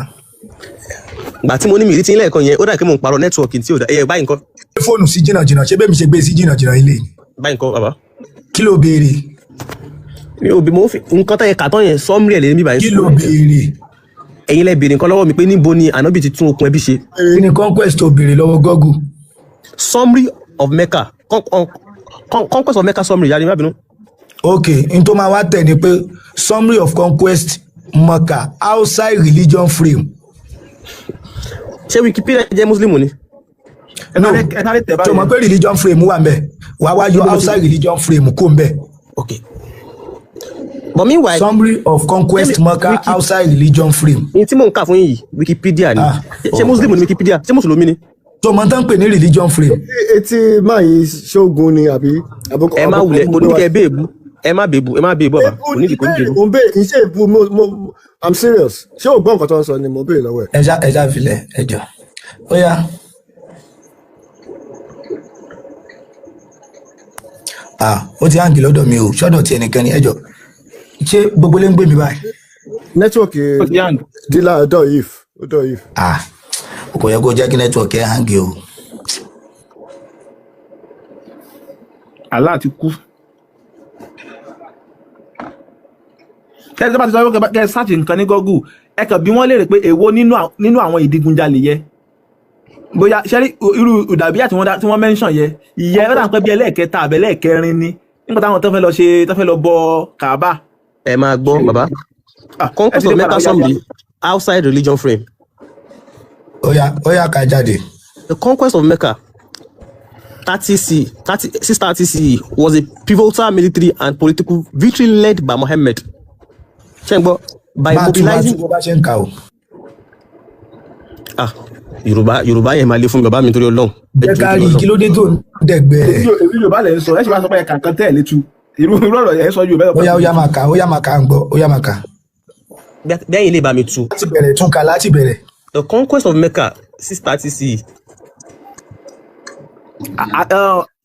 Gbà tí mo ní mi rí tí ń lẹ́ẹ̀kan yẹn, ó dà pé mò ń parọ́ nẹ́tíwọ̀kì tí ò dá. Ẹ̀yẹ báyìí nǹkan. Gbé fóònù sí jìnnàjìnnà, ṣé bẹ́ẹ̀ mi ṣe gbé sí jìnnàjìnnà ilé ni? Báyìí nǹkan bàbá. Kí ló béèrè? Mi ò bí mo fi nǹkan tó yẹ kàtọ́ yẹn sọ́mùrì ẹ̀ lè mi báyìí. Kí ló béèrè? Ẹ̀yin lẹ béèrè nǹkan lọ́wọ́ mi pé níbo ni ànábì ti tún okùn ẹbí ṣe. Kí ni conquest tó béèrè lọ́wọ́ Google? Summary of Mecca, conquest of Mecca summary, yàrá ìbábínú. Ok, n tó máa wá tẹ̀ ni pé summary of conquest Mecca outside religion frame. Ṣé Wikipedia jẹ́ Muslim ni? No, Ẹ sáré tẹ̀ tó mọ̀ báyìí. pé religion frame wà ńbẹ̀, wàá wá yọ outside religion frame kó ńbẹ̀. Ok. But meanwhile, Summary of conquest Mecca outside religion frame. ní tí mò ń kà fún yín yìí, Wikipedia ni. Ah, Ṣé Muslim ni Wikipedia? Ṣé Mùsùlùmí ni? Tó mọ̀ tán pè ní religion frame. Etí máa yìí ṣógun ni àbí àbúkọ Ẹ má àbúkọ wulẹ̀, mú kò ní gbé wá. kẹ́ ẹ béèbú. Ẹ má béèbú, ẹ má béèbú bàbá. Èébú Kò ní ni ìdí kò ní ìbéèrè ìdí. mo ń béèrè, kì í ṣe èébú, mo I'm serious. Ṣé o gbọ́ nǹkan tó ń sọ ni mo béèrè lọ́wọ́ ẹ̀? Ẹ ṣá filẹ̀ ẹ jọ. Ó yá. Ah, ó ti hàǹgì lọ́dọ̀ mi o, ṣọ́dọ̀ ti ẹnìkan ni ẹ jọ. Ṣé gbogbo lè ń gbé mi báyìí? Nẹ́tíwọ̀kì Ó ti hang. dílà ọ̀dọ̀ if ọ̀dọ̀ if. Ah, kò yẹ kó jẹ́ kí nẹ́tíwọ̀kì ẹ hàǹgì o. Allah ti kú. Tẹ́lẹ̀ tó bá ti sọ pé kẹ́ ẹ search nǹkan ní Google, ẹ kàn bí wọ́n léèrè pé èwo nínú àwọn ìdigunjalè yẹ. Bóyá ṣẹ́rí irú ìdàbíyà tí wọ́n tí wọ́n mention yẹ, ìyẹn ó dà pé bí ẹlẹ́ẹ̀kẹta àbẹ̀ ẹlẹ́ẹ̀kẹrin ni nígbà táwọn tó fẹ́ lọ ṣe tó fẹ́ lọ bọ Kaaba. Ẹ máa gbọ́ bàbá. Ah, ẹ Conquest ti of dé padà, Mecca ó yá, yá. summary outside religion frame. Ó yá ká jáde. The conquest of Mecca 30 C 30, 630 CE was a pivotal military and political victory led by Muhammad. Ṣé ń gbọ́? By Máa tú mobilizing bó bá ṣe ń kà o. Ah, Yorùbá yẹn máa le fún mi bàbá mi torí Ọlọ́run. Ẹ Jẹ́ jọ̀ọ́ ká torí rí i, Ọlọ́run. kí ló dé tó ń dẹ̀gbẹ́ Èmi ẹ̀. Yorùbá lẹ̀ ń sọ, ẹ ṣe máa sọ pé ẹ̀ka kan tẹ́ ẹ̀ létu. Irú ọ̀rọ̀ yẹn sọ Yorùbá Ó yá ó yá máa kà, ó yá máa kà ń gbọ́, ó yá máa kà. Bẹ́ẹ̀ lè bá mi tú. Láti bẹ̀rẹ̀ tún ka láti bẹ̀rẹ̀. The conquest of Mecca 630 CE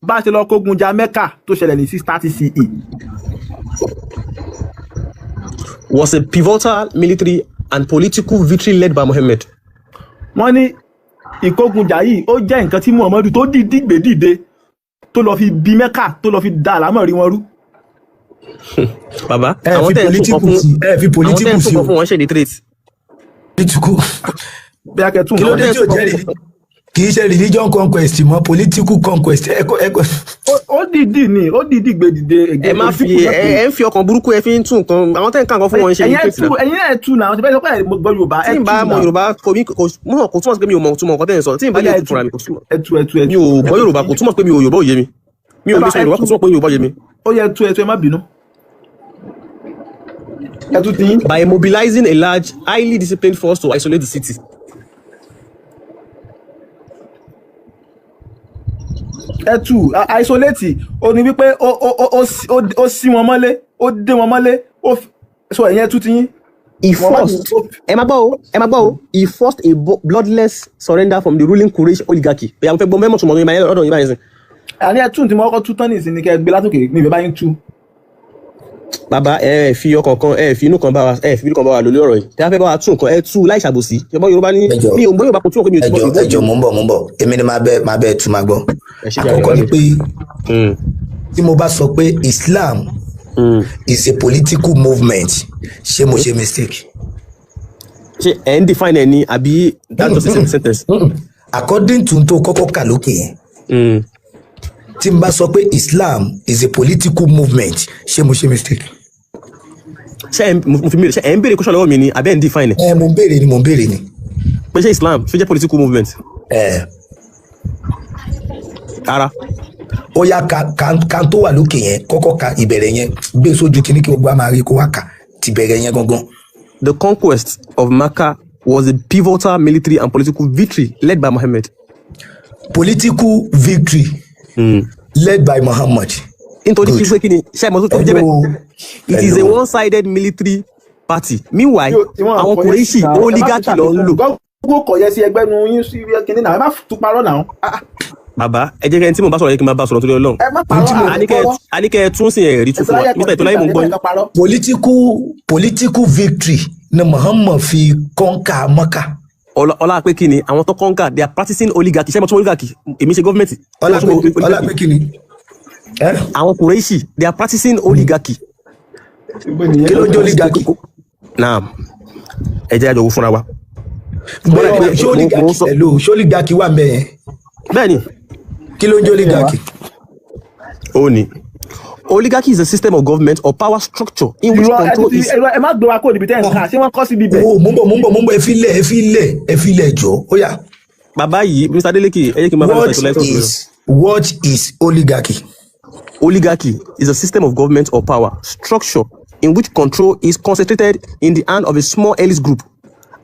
Bá a ṣe lọ kógun ja Mecca tó ṣẹlẹ̀ ní 630 CE. was a pivotal military and political victory led by Muhammad. Wọ́n ní ìkógunjà yìí ó jẹ́ nǹkan tí Muhammadu tó dìídì gbé dìde tó lọ fi bí Mecca tó lọ fi da àlámọ̀rí wọn rú. Bàbá, Ẹ àwọn fi tẹ́ ẹ̀ ń tún political nǹkan fún sí, ẹ fi àwọn tẹ́ political ẹ̀ ń tún sí o. nǹkan fún wọn ṣe illiterate. Political. Bí a kẹ́ tún Kí ló nǹkan dé tí ò jẹ́ kì í ṣe religion conquest mọ́ political conquest. Ẹ kọ́ ẹ kọ́. Ó dìídì ni, ó dìídì gbé dìde Ẹ má fi political ẹ ẹ ń fi ọkàn burúkú ẹ fi ń tún nǹkan àwọn tẹ́ ń ká nǹkan fún wọn ṣe ẹ̀yin ẹ̀ illiterate tú náà. ẹ̀yin ẹ̀ tú náà ṣe fẹ́ sọ pé ẹ̀ gbọ́ Yorùbá ẹ̀ Tí n tú bá mọ náà. Yorùbá kò mí kò mọ̀ kò túmọ̀ sí pé mi ò mọ̀ túmọ̀ nǹkan tẹ́ ń sọ. Tí n Ó bá yá lè ẹ tú tú fúnra mi kò túmọ̀. ẹ tú ẹ tú ẹ Mi tú ò ẹ gbọ́ tú Yorùbá kò túmọ̀ pé mi ò Yorùbá ò yé mi. Mi ẹ ò bá lè sọ ẹ Yorùbá kò tú túmọ̀ pé Yorùbá ò yé mi. ó yẹ tú ẹ tú ẹ má bínú ẹ tú ti yín. By mobilizing a large, highly disciplined force to isolate the city. Ẹ tú isolate ó ní wípé ó sí wọn mọ́lé, ó dé wọn mọ́lé, so ẹ̀yin ẹ tú ti yín. He Muhammadu forced, ẹ máa gbọ́ o, ẹ máa gbọ́ o, he forced a bloodless surrender from the ruling Quraysh oligarchy. Bẹ́ẹ̀ àwọn fẹ́ gbọ́ mẹ́mọ̀ túmọ̀ ní ìbáyẹn lọ́dọ̀ yín báyìí sìn. Àní ẹ tú tí mo kọ́kọ́ tú tán nìsín ni kẹ́ ẹ gbé látòkè ní ìfẹ́ báyìí tú. Bàbá ẹ fi ọkàn kan ẹ fi inú kan bá wa ẹ fi inú kan bá wa lórí ọ̀rọ̀ yìí. Tí a fẹ́ bá wa tún nǹkan ẹ tú láì ṣàbòsí. Ṣé Yorùbá ní Ẹ jọ̀ọ́ mi ò gbọ́ Yorùbá kò túmọ̀ pé mi ò ẹ túmọ̀ jọ̀ọ́ Yorùbá ẹ ò yé jọ̀ọ́ mi. mò ń bọ̀ èmi ni máa bẹ tú máa gbọ́. Ẹ ṣe jàre Àkọ́kọ́ bàbá ni mi. pé tí mo bá sọ pé Islam is a political movement, ṣé mo ṣe mistake? Ṣé ẹ ń define ẹ ní àbí that's just a simple sentence? According to n tó kọ́kọ́ kà lókè yẹn, tí n bá sọ pé Islam is a political movement, ṣé mo ṣe mistake? Ṣé ẹ mo fi mi ṣé ẹ ń béèrè question lọ́wọ́ mi ni àbí ẹ ń define ẹ? Ẹ mo ń béèrè ni, mo ń béèrè ni. Pé ṣé Islam ṣó jẹ́ political movement? Ẹ Rárá. Ó yá ka tó wà lókè yẹn, kọ́kọ́ ka ìbẹ̀rẹ̀ yẹn, gbé sójú kíní kí gbogbo wa máa rí kó wá kà ti bẹ̀rẹ̀ yẹn gangan. The conquest of Mecca was a pivotal military and political victory led by Muhammad. Political victory led by Muhammad. Nítorí kí Good. pé kí ni ṣe àmọ́ tó fi jẹ́ bẹ́ẹ̀. Hello. It is a Hello. one-sided military party. Meanwhile, Ìwọ̀n àwọn kò yẹ Qurayshi sí náà, ẹ má tún oligarchy ló ń lò. ṣàfikún. Google kò yẹ sí ẹgbẹ́ nu yín sí kíní náà, ẹ má tún parọ́ náà. Ah, Bàbá ẹ jẹ́ kí ẹni tí mo bá sọ̀rọ̀ yẹ kí n máa bá sọ̀rọ̀ torí Ọlọ́run. ẹ má parọ́ àní parọ́. Àníkẹ́ tún sí ẹ̀rí tún Ètò fún wa. láyé Mr. Ìtọ́láyé mo ń gbọ́ yín. kọ̀ǹpútà parọ́. Political victory ni Muhammad fi conquer Mecca. Ọlá pé kí ni àwọn tó conquer, they are practicing oligarchy. Ṣé mo tún oligarchy? Èmi ṣe gọ́ọ̀mẹ̀ntì. Ṣé Ọlá mo pé tún ọlá oligarchy? pé kí ni ẹ Àwọn Kùrẹ́ṣì, they are practicing oligarchy. Kí ló ń jẹ́ oligarchy? Naam, ẹ jẹ́ àjọ wo fúnra wa. Bọ́lá Bẹ́ẹ̀ pé ṣé mo oligarchy sọ hello, ṣé oligarchy wà ń bẹ̀ yẹn? Bẹ́ẹ̀ ni. Kí ló ń jẹ́ oligarchy? Ó ní oligarchy is a system of government or power structure in which Irọ́ ẹ control ti is. irọ́, ẹ má gbé wa kó níbi tẹ́ ẹ̀ ń kà. Ṣé wọ́n kọ́ síbi bẹ̀? Wo, mò ń bọ̀, mò ń bọ̀, mò ń bọ̀, ẹ fi lẹ̀, ẹ fi lẹ̀, ẹ fi lẹ̀ jọ ó yá. Bàbá yìí, Mr. Adeleke, ẹ jẹ́ kí n máa bá What Mr. Ìṣọ̀lá sọ̀rọ̀. is, what is oligarchy? Oligarchy is a system of government or power structure in which control is concentrated in the hand of a small elite group.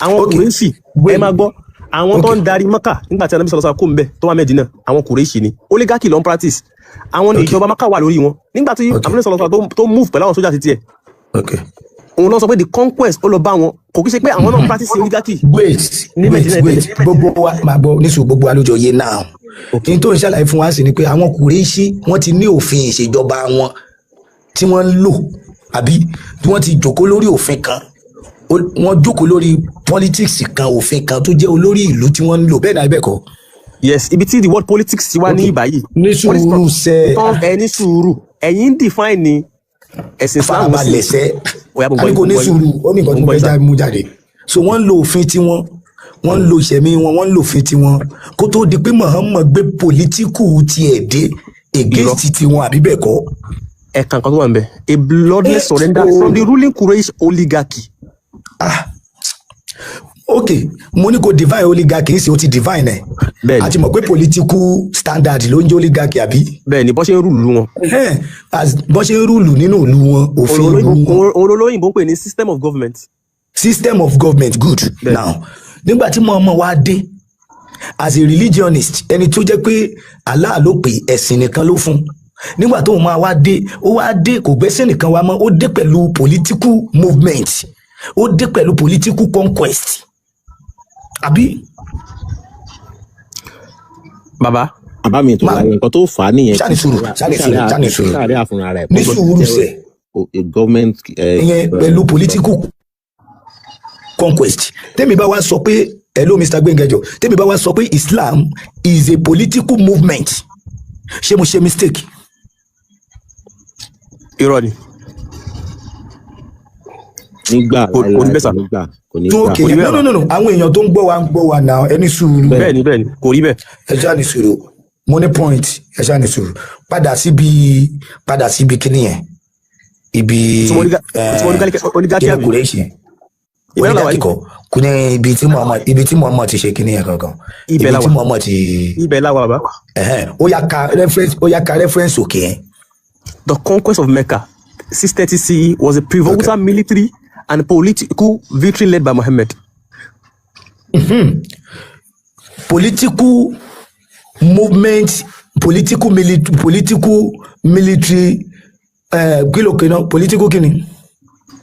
Àwọn Okay, Kùrẹ́ṣì, ẹ wait, máa gbọ́, àwọn tó okay, ń darí Mọ́kà nígbà tí Anábì sọ̀rọ̀ kó ń bẹ̀ tó wà Mẹ́dínà, àwọn Kùrẹ́ṣì ni. Oligarchy ló ń practice. Àwọn ní okay, ìjọba Mọ́kà wà lórí wọn. Nígbà tí okay, Anábì sọ̀rọ̀ tó move pẹ̀lú àwọn sójà títí ẹ̀, okay. òun ló sọ pé the conquest ó lọ bá wọn. Kò kí ṣe pé àwọn náà ń practice oligarchy Wait, ní wait, Mẹ́dínà wait, tẹ́lẹ̀. gbogbo wa máa gbọ́ nísìnyí, gbogbo wa lójó yé náà. Okay. N tó ń ṣàlàyé fún wa sí ni pé àwọn Kùrẹ́ṣì wọ́n ti ní òfin ìṣèjọba wọn tí wọ́n ń lò, àbí tí wọ́n ti jókòó lórí òfin kan. Wọ́n jókòó lórí politics kan, òfin kan tó jẹ́ olórí ìlú tí wọ́n ń lò, bẹ́ẹ̀ náà bẹ́ẹ̀ kọ́? Yes, ibi tí the word politics ti wá ní Okay, ìbáyìí. ní Politics sùúrù sẹ́. Tán ẹ ní sùúrù. Ẹ̀yin ń define ni ẹ̀sìn Islam sí. Farabalẹ̀ sẹ́. Oya, mo A gbọ́ ní yín, kò mo ní gbọ́ yín, sùúrù, ó ní nǹkan mo tí mo gbọ́ fẹ́ yín sà. mú jáde. So wọ́n ń lo òfin tiwọn, wọ́n ń lo ìṣẹ̀mí wọn, wọ́n ń lo òfin tiwọn kó tó di pé Muhammad gbé pòlítíkù tiẹ̀ dé Irọ́. against tiwọn, àbí bẹ́ẹ̀ kọ́? Ẹ̀ka nǹkan tó wà níbẹ̀. A Ẹ bloodless surrender o from the ruling Quraysh oligarchy. Ah, ok, mo ní kò divine oligarchy ṣe, o ti divine ẹ̀. A Bẹ́ẹ̀ni, ti mọ̀ pé political standard ló ń jẹ́ oligarchy, àbí? bẹ́ẹ̀ni, bọ́ ṣe ń rúlu wọn. Ẹhẹ́n, as bọ́n ṣe ń rúlù nínú ìlú wọn, òfin ìlú wọn. Òun olóyìnbó ń pè ní system of government. System of government, good. Bẹ́ẹ̀ni. Now, nígbà tí Muhammad wá dé as a religionist, ẹni tó jẹ́ pé Allah ló pè, ẹ̀sìn nìkan ló fún, nígbà tó máa wá dé, ó wá dé kò gbẹ́sìn nìkan wá mọ́, ó dé pẹ̀lú political movement, ó dé pẹ̀lú political conquest, àbí? Bàbá, Bàbá mi tó Má láyé, nǹkan tó fà á nìyẹn ṣáà tí ní sùúrù, sàríà ṣáà tí ní sùúrù, sàríà ṣáà ní sùúrù, sàríà fúnra rẹ̀ ní kó gbọ́dọ̀ sùúrù jẹ́ sẹ̀. government Ìyẹn pẹ̀lú political conquest. Tẹ́mi bá wá sọ pé, hello Mr. Gbẹ́ngẹ́jọ, tẹ́mi bá wá sọ pé Islam is a political movement, ṣé mo ṣe mistake? Irọ́ ni. Nígbà Kò ní láéláé bẹ́ẹ̀ sà. kò ní gbà, kò ní Tó gbà. ok, Kò rí bẹ́ẹ̀ no, bàbá. no, no, no, àwọn èèyàn tó ń gbọ́ wa ń gbọ́ wa náà, ẹ ní sùúrù. Bẹ́ẹ̀ni, bẹ́ẹ̀ni, kò rí bẹ́ẹ̀. Ẹ ṣáà ní sùúrù, mo ní point, ẹ ṣáà ní sùúrù. Padà síbi kíní yẹn, ibi Ìtumọ̀ oligarchy kíní àbí? Kùrẹ́ṣì yẹn. Ibẹ̀ la wà Oligarchy yìí. kọ́ kò ní ibi tí Muhammad, ibi tí Muhammad ti ṣe kíní yẹn gangan, Ibẹ̀ ibi la tí wà. Muhammad ti Ibẹ̀ la wà bàbá. ẹ̀hẹ́n, ó yá ka reference, ó yá ka reference òkè yẹn. The conquest of Mecca, 630 CE, was a Okay. pivotal military and political victory led by Muhammad. Political movement, political military, political military, kí ló kéna, political kíni?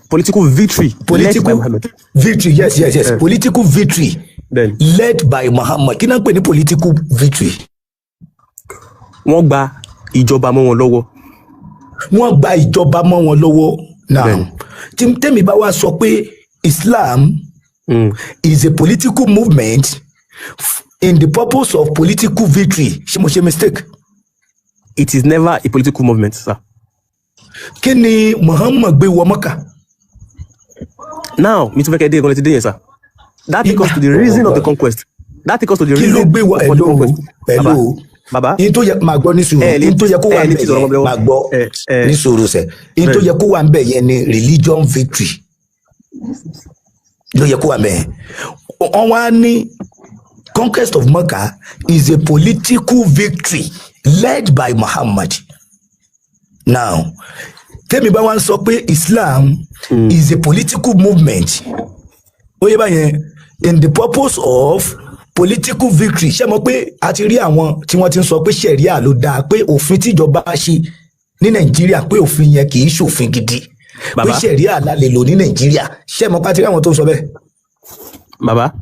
Political victory led by Political Muhammad. victory, yes, political victory Bẹ́ẹ̀ni. led by Muhammad. Kí náà ń pè ní political victory? Wọ́n gba ìjọba mọ́ wọn lọ́wọ́. Wọ́n gba ìjọba mọ́ wọn lọ́wọ́. Now, Bẹ́ẹ̀ni. tí tẹ́mi bá wá sọ pé Islam is a political movement in the purpose of political victory, ṣé mo ṣe mistake? It is never a political movement, sir. Kí ni Muhammad gbé wọ Mọ́kà? Now, mi tún fẹ́ kẹ́ dé ìkànnì ti dé yẹn, sir. That takes us to the reason of the conquest. That takes us to the Kí ló reason gbé wọ for the hello, conquest. Bàbá, hello, bàbá, in tó yẹ máa gbọ́, ní sùúrù. Ẹ lè In tó yẹ kó wà ẹ ń lè bẹ̀ ti sọ̀rọ̀ yẹn mọ́ mi lọ́wọ́. máa gbọ́, Ẹ ẹ ní sùúrù sẹ̀, in tó Bẹ́ẹ̀ni. yẹ kó wà ń bẹ̀ yẹn ni religion victory ló yẹ kó wà ń bẹ̀ yẹn. Wọ́n wá ní conquest of Mecca is a political victory led by Muhammad. Now, tẹ́mi bá wá ń sọ pé Islam is a political movement, ó yẹ báyẹn, in the purpose of political victory, ṣé mo pé a ti rí àwọn tí wọ́n ti ń sọ pé ṣẹ̀ríà ló dáa, pé òfin tíjọba ṣe ní Nàìjíríà, pé òfin yẹn kì í ṣòfin gidi, pé Bàbá. ṣẹ̀ríà la lè lò ní Nàìjíríà? Ṣé mo pé a ti rí àwọn tó ń sọ bẹ́ẹ̀? Bàbá.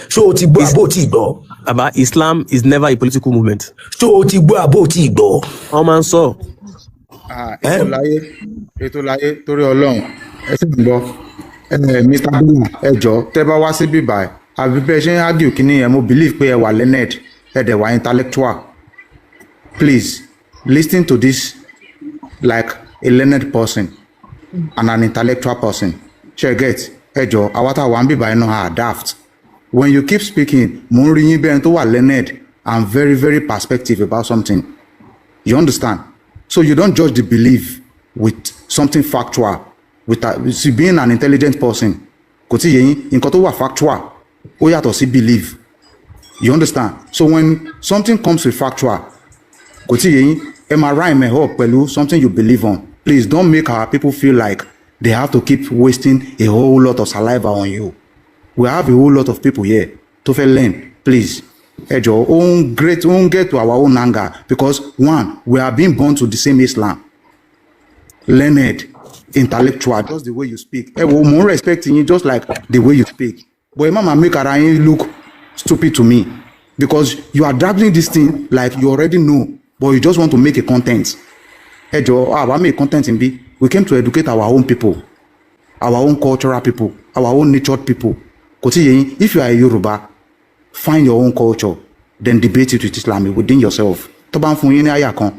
Ṣó o ti gbọ́ àbó o ti gbọ́? Bàbá, Islam is never a political movement. Ṣó o ti gbọ́ àbó o ti gbọ́? Wọ́n máa ń sọ. Ah, ètò láyé, ètò láyé, torí Ọlọ́run, ẹ sì ń gbọ́ ẹ, Mr. Bella, ẹ jọ, tẹ bá wá síbí báyìí, Àbí bẹ́ẹ̀ ṣe ń argue kínní yẹn, mo believe pé ẹ wà learned, ẹ dẹ̀ wà intellectual. Please listen to this like a learned person and an intellectual person. Ṣe get? Ẹ jọ, àwa tá a wà ń bíbá iná adapt. When you keep speaking, mo ń rí yín bẹ́ẹ̀ tó wà learned and very very perspective about something. You understand? So you don't judge the belief with something factual. With a, see, being an intelligent person, kò tí yé yín, nǹkan tó wà factual ó yàtọ̀ sí belief. You understand? So when something comes with factual, kò tí yé yín, ẹ máa rhyme ẹ̀ up pẹ̀lú something you believe on. Please don't make our people feel like they have to keep wasting a whole lot of saliva on you. We have a whole lot of people here tó fẹ́ learn. Please, ẹ jọ̀ọ́, ó ń great, ó ń get to our own anger because one, we are being born to the same Islam. Learned, intellectual, just the way you speak. Ẹ wo, mo ń respect yín just like the way you speak. But ẹ má máa make ara yín look stupid to me because you are dragging this thing like you already know, but you just want to make a content. Ẹ jọ̀ọ́, àwa make content níbí. We came to educate our own people, our own cultural people, our own natured people. Kò tí yé yín, if you are a Yoruba, find your own culture, then debate it with Islam within yourself. Tó bá ń fún yín ní àyà kan,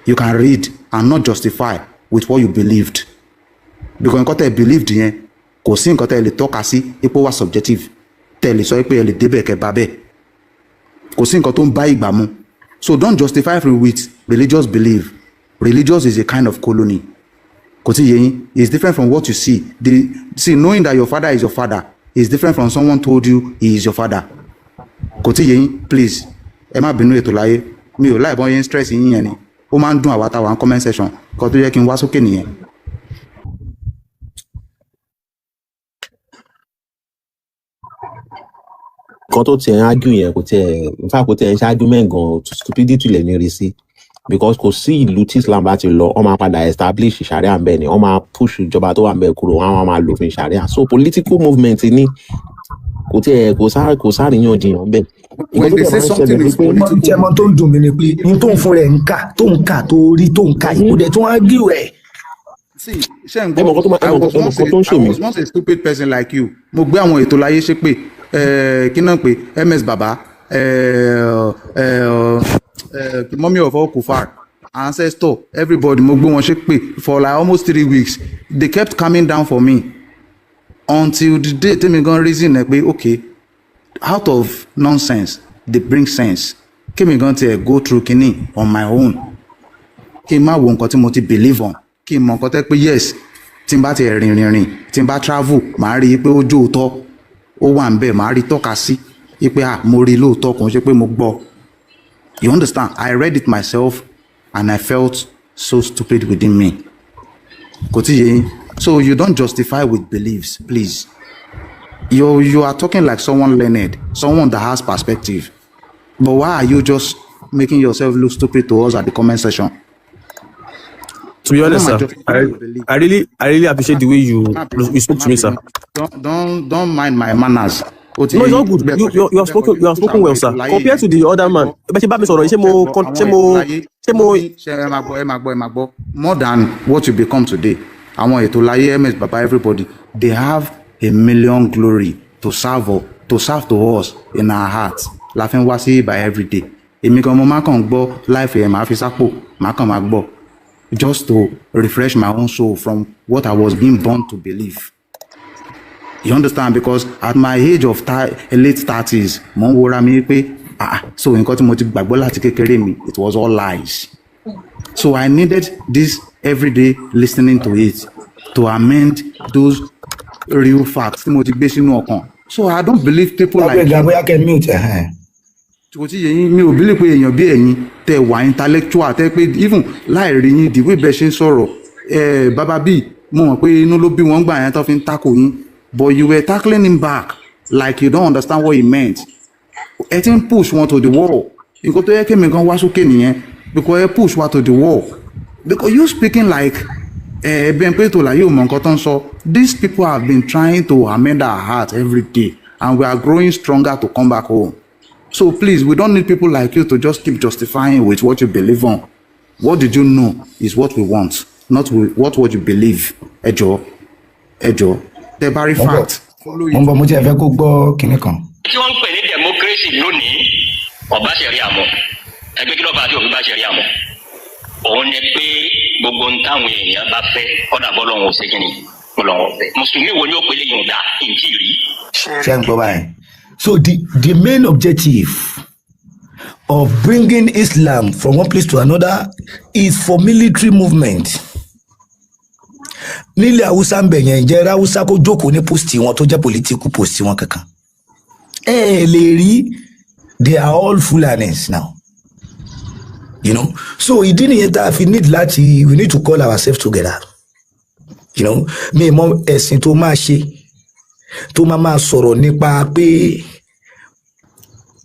you can read and not justify with what you believed. Because nǹkan tẹ́ ẹ believed yẹn, kò sí nǹkan tẹ́ ẹ lè tọ́ka sí ipò wà subjective. Tẹ́ ẹ lè sọ pé ẹ lè débẹ̀ kẹ́ bá bẹ́ẹ̀. Kò sí nǹkan tó ń bá ìgbà mu. So don't justify with religious belief. Religious is a kind of colony. Kò tí yé yín, it's different from what you see. See, knowing that your father is your father is different from someone told you he is your father. Kò tí yé yín, please. Ẹ má bínú, ètò láyé. Mi ò láì bọ́n yín stress yín yẹn ni. Ó máa ń dùn àwa táwa ní comment section. Nǹkan tó yẹ kí n wá sókè nìyẹn. Nǹkan tó tiẹ̀ ń argue yẹn, kò tiẹ̀, in fact, kò tiẹ̀ ń ṣe argument gan, stupidity lèmi rí sí, because kò sí ìlú tí Islam bá ti lọ, wọ́n máa padà establish sharia ń bẹ̀ ni. Wọ́n máa push ìjọba tó wà ń bẹ̀ kúrò, wọ́n á máa lòfin sharia. So political movement ni, kò tiẹ̀ kò sáríyànjiyàn bẹ́ẹ̀. Nǹkan When tó they dẹ̀ say máa ń something ṣẹlẹ̀ ni is pé political Tí ẹ mọ tó ń dùn mí ni pé n tó ń fún rẹ̀ ń kà, tó ń kà, tó rí, tó ń kà yìí, kò dẹ̀ tó ń argue ẹ̀. See, ṣé ń ẹ mọ̀ gbọ́? nǹkan tó máa ẹ I mọ̀ was nǹkan ẹ mọ̀ once a nǹkan tó ń I ṣò mí. was once a stupid person like you. Mo gbé àwọn ètò láyé ṣépè, kí náà pé MS Baba, mummy of all kufar, ancestor, everybody, mo gbé wọn ṣépè for like almost 3 weeks. They kept coming down for me until the day tèmi gan reason ẹ pé okay, out of nonsense they bring sense. Kémi gan tiẹ̀ go through kinní on my own, kí n má wo nǹkan tí mo ti believe on, kí n mọ nǹkan tẹ́ pé yes, tí n bá ti rìn rìn rìn, tí n bá travel, màá rí i pé ó jó òótọ́, ó wà ń bẹ̀, màá rí i tọ́ka sí i pé ah, mo rí i lóòótọ́, kò ń ṣe pé mo gbọ́. You understand? I read it myself and I felt so stupid within me. Kò tí yé yín. So you don't justify with beliefs, please. You are talking like someone learned, someone that has perspective, but why are you just making yourself look stupid to us at the comment section? To be Ẹ má honest, máa sir, justify I with belief. I really appreciate the way you Má bínú, you spoke má to me, sir. bínú. Don't mind my manners. Ó ti No, yé it's all yín. good. Bẹ́ẹ̀ You kọ́ ṣe you you have bẹ́ẹ̀ kọ́ spoken ṣe you have push spoken àwọn well, ètò sir. láyé Compared yẹn. to the other Ẹ man, gbọ́, bẹ́ẹ̀ ṣe bá mi sọ̀rọ̀ yìí, ṣé ẹ mo gbọ́ con àwọn ṣé mo ètò láyé ṣé mo mo ní ṣe ẹ máa gbọ́, ẹ máa gbọ́, ẹ máa gbọ́, more than what you become today. Àwọn ètò láyé, MS Baba, everybody, they have a million glory to serve to serve to us in our hearts. La fi ń wá sí ibà everyday. Èmi gan mo máa kàn gbọ́ life yẹn, màá fi sápò, màá kàn máa gbọ́ just to refresh my own soul from what I was being born to believe. You understand? Because at my age of late 30s, mo ń wora mi pé ah, so nǹkan tí mo ti gbàgbọ́ láti kékeré mi, it was all lies. So I needed this everyday listening to it to amend those real facts tí mo ti gbé sínú ọkàn. So I don't believe people like Lágbègbè you. bóyá kẹ́ mute ẹ̀. Kò tí yẹ yín, mi ò believe pé èèyàn bí ẹ̀yin tẹ wà intellectual, tẹ pé even láì rí yín, the way bẹ́ẹ̀ ṣe ń sọ̀rọ̀ ẹ̀ bàbá bíi, mo mọ̀ pé inú ló bí wọ́n gbà yẹn tó fi ń tackle yín, but you were tackling him back like you don't understand what he meant. Ẹ ti ń push wọn to the wall. Nǹkan tó yẹ kí mi gan wá sókè nìyẹn, because ẹ push wa to the wall, because you speaking like ẹ bẹ́ẹ̀ pé tòlá yóò mọ nǹkan tó ń sọ. These people have been trying to amend our heart every day and we are growing stronger to come back home. So please, we don't need people like you to just keep justifying with what you believe on. What did you know is what we want, not what you believe. Ẹ jọ̀ọ́, ẹ jọ̀ọ́, tẹ́ bá rí Mo ń bọ̀. fact, Follow Mo it. ń bọ̀, mo ti ẹ̀ fẹ́ kó gbọ́ kinní kan. Tí wọ́n ń pè ní democracy lónìí, ọba ṣẹ̀rí àmọ́ ẹgbẹ́ kí ló bá tí òfin bá ṣẹ̀rí àmọ́ òun ni pé gbogbo ń táwọn èèyàn bá fẹ́ kọ́dà bọ́ lọ́hùn ó ṣe kí ni bọ́ lọ́hùn ọ̀fẹ́. Mùsùlùmí wo ni ó pélé yìí ń dá ìjì rí. Ṣé ń gbọ́ báyìí? So the main objective of bringing Islam from one place to another is for military movement. Nílẹ̀ Haúsá ń bẹ̀ yẹn, ǹjẹ́ Haúsá kó jókòó ní post wọn tó jẹ́ political post wọn kankan? Ẹ ẹ lè rí, they are all Fulanis now. So ìdí nìyẹn tá a fi need láti, we need to call ourselves together. Mi mọ ẹ̀sìn tó máa ṣe tó máa máa sọ̀rọ̀ nípa pé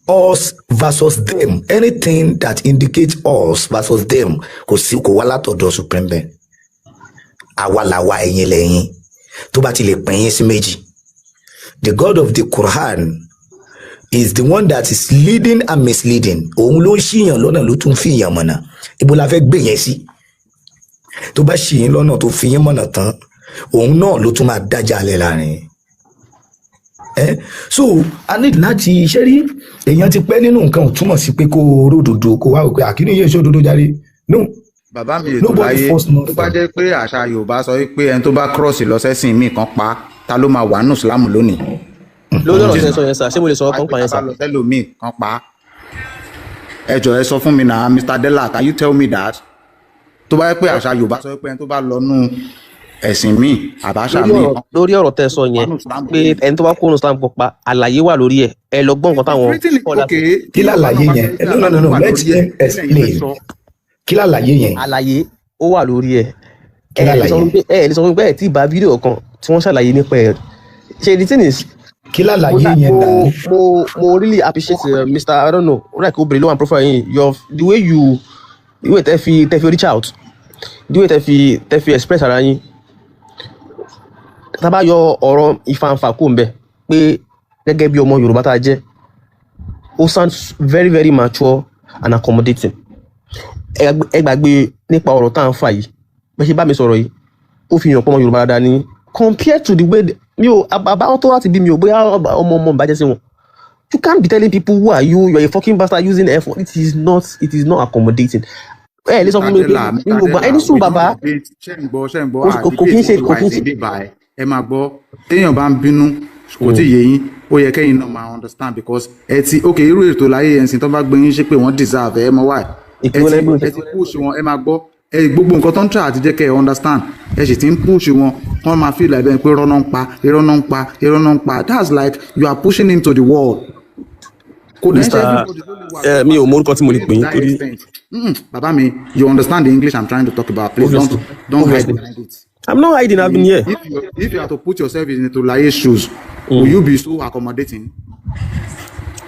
us versus them. Anything that indicates us versus them, kò sí, kò wá látọ̀dọ̀ supreme being. Àwa làwa, ẹ̀yin lẹ́yìn. Tó bá ti lè pín yín sí méjì, the God of the Quran is the one that is leading and misleading. Òun ló ń ṣìyàn lọ́nà, ló tún fìyàn mọ̀nà. Ibo la fẹ́ gbé yẹn sí? Tó bá ṣìyàn lọ́nà, tó fi yín mọ̀nà tán, òun náà ló tún máa dájà alẹ́ láàrin ẹ. So a need láti ṣe rí èèyàn ti pẹ́ nínú nǹkan, ò túmọ̀ sí pé kó o ródòdó, kó wá wò pé àkíní yéé ṣe òdodo jáde. No. Bàbá mi, ètò Nobody láyé force tó bá nothing. jẹ́ pé àṣà Yorùbá sọ wípé ẹni tó bá cross lọ sẹ́sìn míì kan pa, ta ló máa wà nù Ìsìlámù lónìí? Lórí ọ̀rọ̀ Tí tẹ́ sọ yẹn sà, ṣé mo lè sọ̀rọ̀ wá kan pé pa yẹn tá sà? bá lọ sẹ́lòmíì kan pa. Ẹ jọ̀ọ́, ẹ sọ fún mi náà, Mr. Della, can you tell me that tó bá jẹ́ pé àṣà Yorùbá sọ pé ẹni tó bá lọ nú ẹ̀sìn míì àbáṣà Lórí míì ọ̀rọ̀ kan lórí ọ̀rọ̀ tẹ́ sọ wà yẹn nù Ìsìlámù pé lónìí. ẹni tó bá kúrò Islam kó pa, àlàyé wà lórí ẹ̀. Ẹ lọ gbọ́ nǹkan táwọn Written scholars. Okay. Kí Tí Yorùbá náà làlàyé bá yẹn? sọ wípé No, no, no, àlàyé no, wà let lórí ẹ̀, him kí lẹ̀yin fẹ́ explain. sọ? Kí làlàyé yẹn? Àlàyé ó wà lórí ẹ̀. Kí Ẹ lè sọ làlàyé? fún mi pé ẹ lè sọ fún mi pé ẹ tí ì bá fídíò kan tí wọ́n ṣàlàyé nípa ẹ̀. Ṣe the thing is, Kí mo làlàyé la yẹn mo náà? mo really appreciate Mr. I don't know, like obìnrin ló wà ní profile yín, your the way you the way tẹ́ fi reach out, the way tẹ́ fi express ara yín. Tá a bá yọ ọ̀rọ̀ ìfanfà kó ń bẹ̀ pé gẹ́gẹ́ bí ọmọ Yorùbá tá a jẹ́, ó sounds very very mature and accommodating. Ẹ gbàgbé nípa ọ̀rọ̀ tá à ń fà yìí. Bẹ́ẹ̀ ṣe bá mi sọ̀rọ̀ yìí, ó fi hàn pé ọmọ Yorùbá dáadáa ní compared to the way mi ò àbáwọn tó láti bí mi ò bóyá ọmọ ọmọ ìbàjẹ́ sí wọn. You can't be telling people, "Who are you? You are a fucking bastard," using F. It is not accommodating. Ẹ lè sọ Mr. fún mi pé Della, Mr. nínú gbogbo Della, ẹni sùn we don't bàbá debate. Ṣé ń gbọ́, ṣé ń gbọ́? Kò À kò kò kí ń debate ṣe, kò kí ń otherwise ṣe. ní báyìí. Ẹ máa gbọ́, téèyàn bá ń bínú, kò tí ì yé yín, ó yẹ kẹ́yìn náà máa understand because ẹ ti ok irú ètò láyé yẹn sìn tó bá gbé yín ṣe pé wọ́n deserve ẹ mọ why. Ẹ Ìpínlẹ̀ ti ẹgbẹ́ ẹ ti push wọn, ẹ máa gbọ́. Ẹ gbogbo nǹkan tó ń try àti jẹ́ kẹ́ ẹ understand. Ẹ sì ti ń push wọn, wọ́n máa feel like bẹ́ẹ̀ pé irọ́ náà ń pa, irọ́ náà ń pa, irọ́ náà ń pa. That's like you are pushing him to the wall. Kò dẹ̀ ń ṣe Mr. everybody ló lè wà Ẹ mi ò mọ orúkọ tí mo lè pè to yín that torí extent. Baba mi, you understand the English I'm trying to talk about. Please Obviously, don't hide obviously. behind it. I'm not hiding. I've been here. If you are to put yourself in Tolaye's shoes, will you be so accommodating?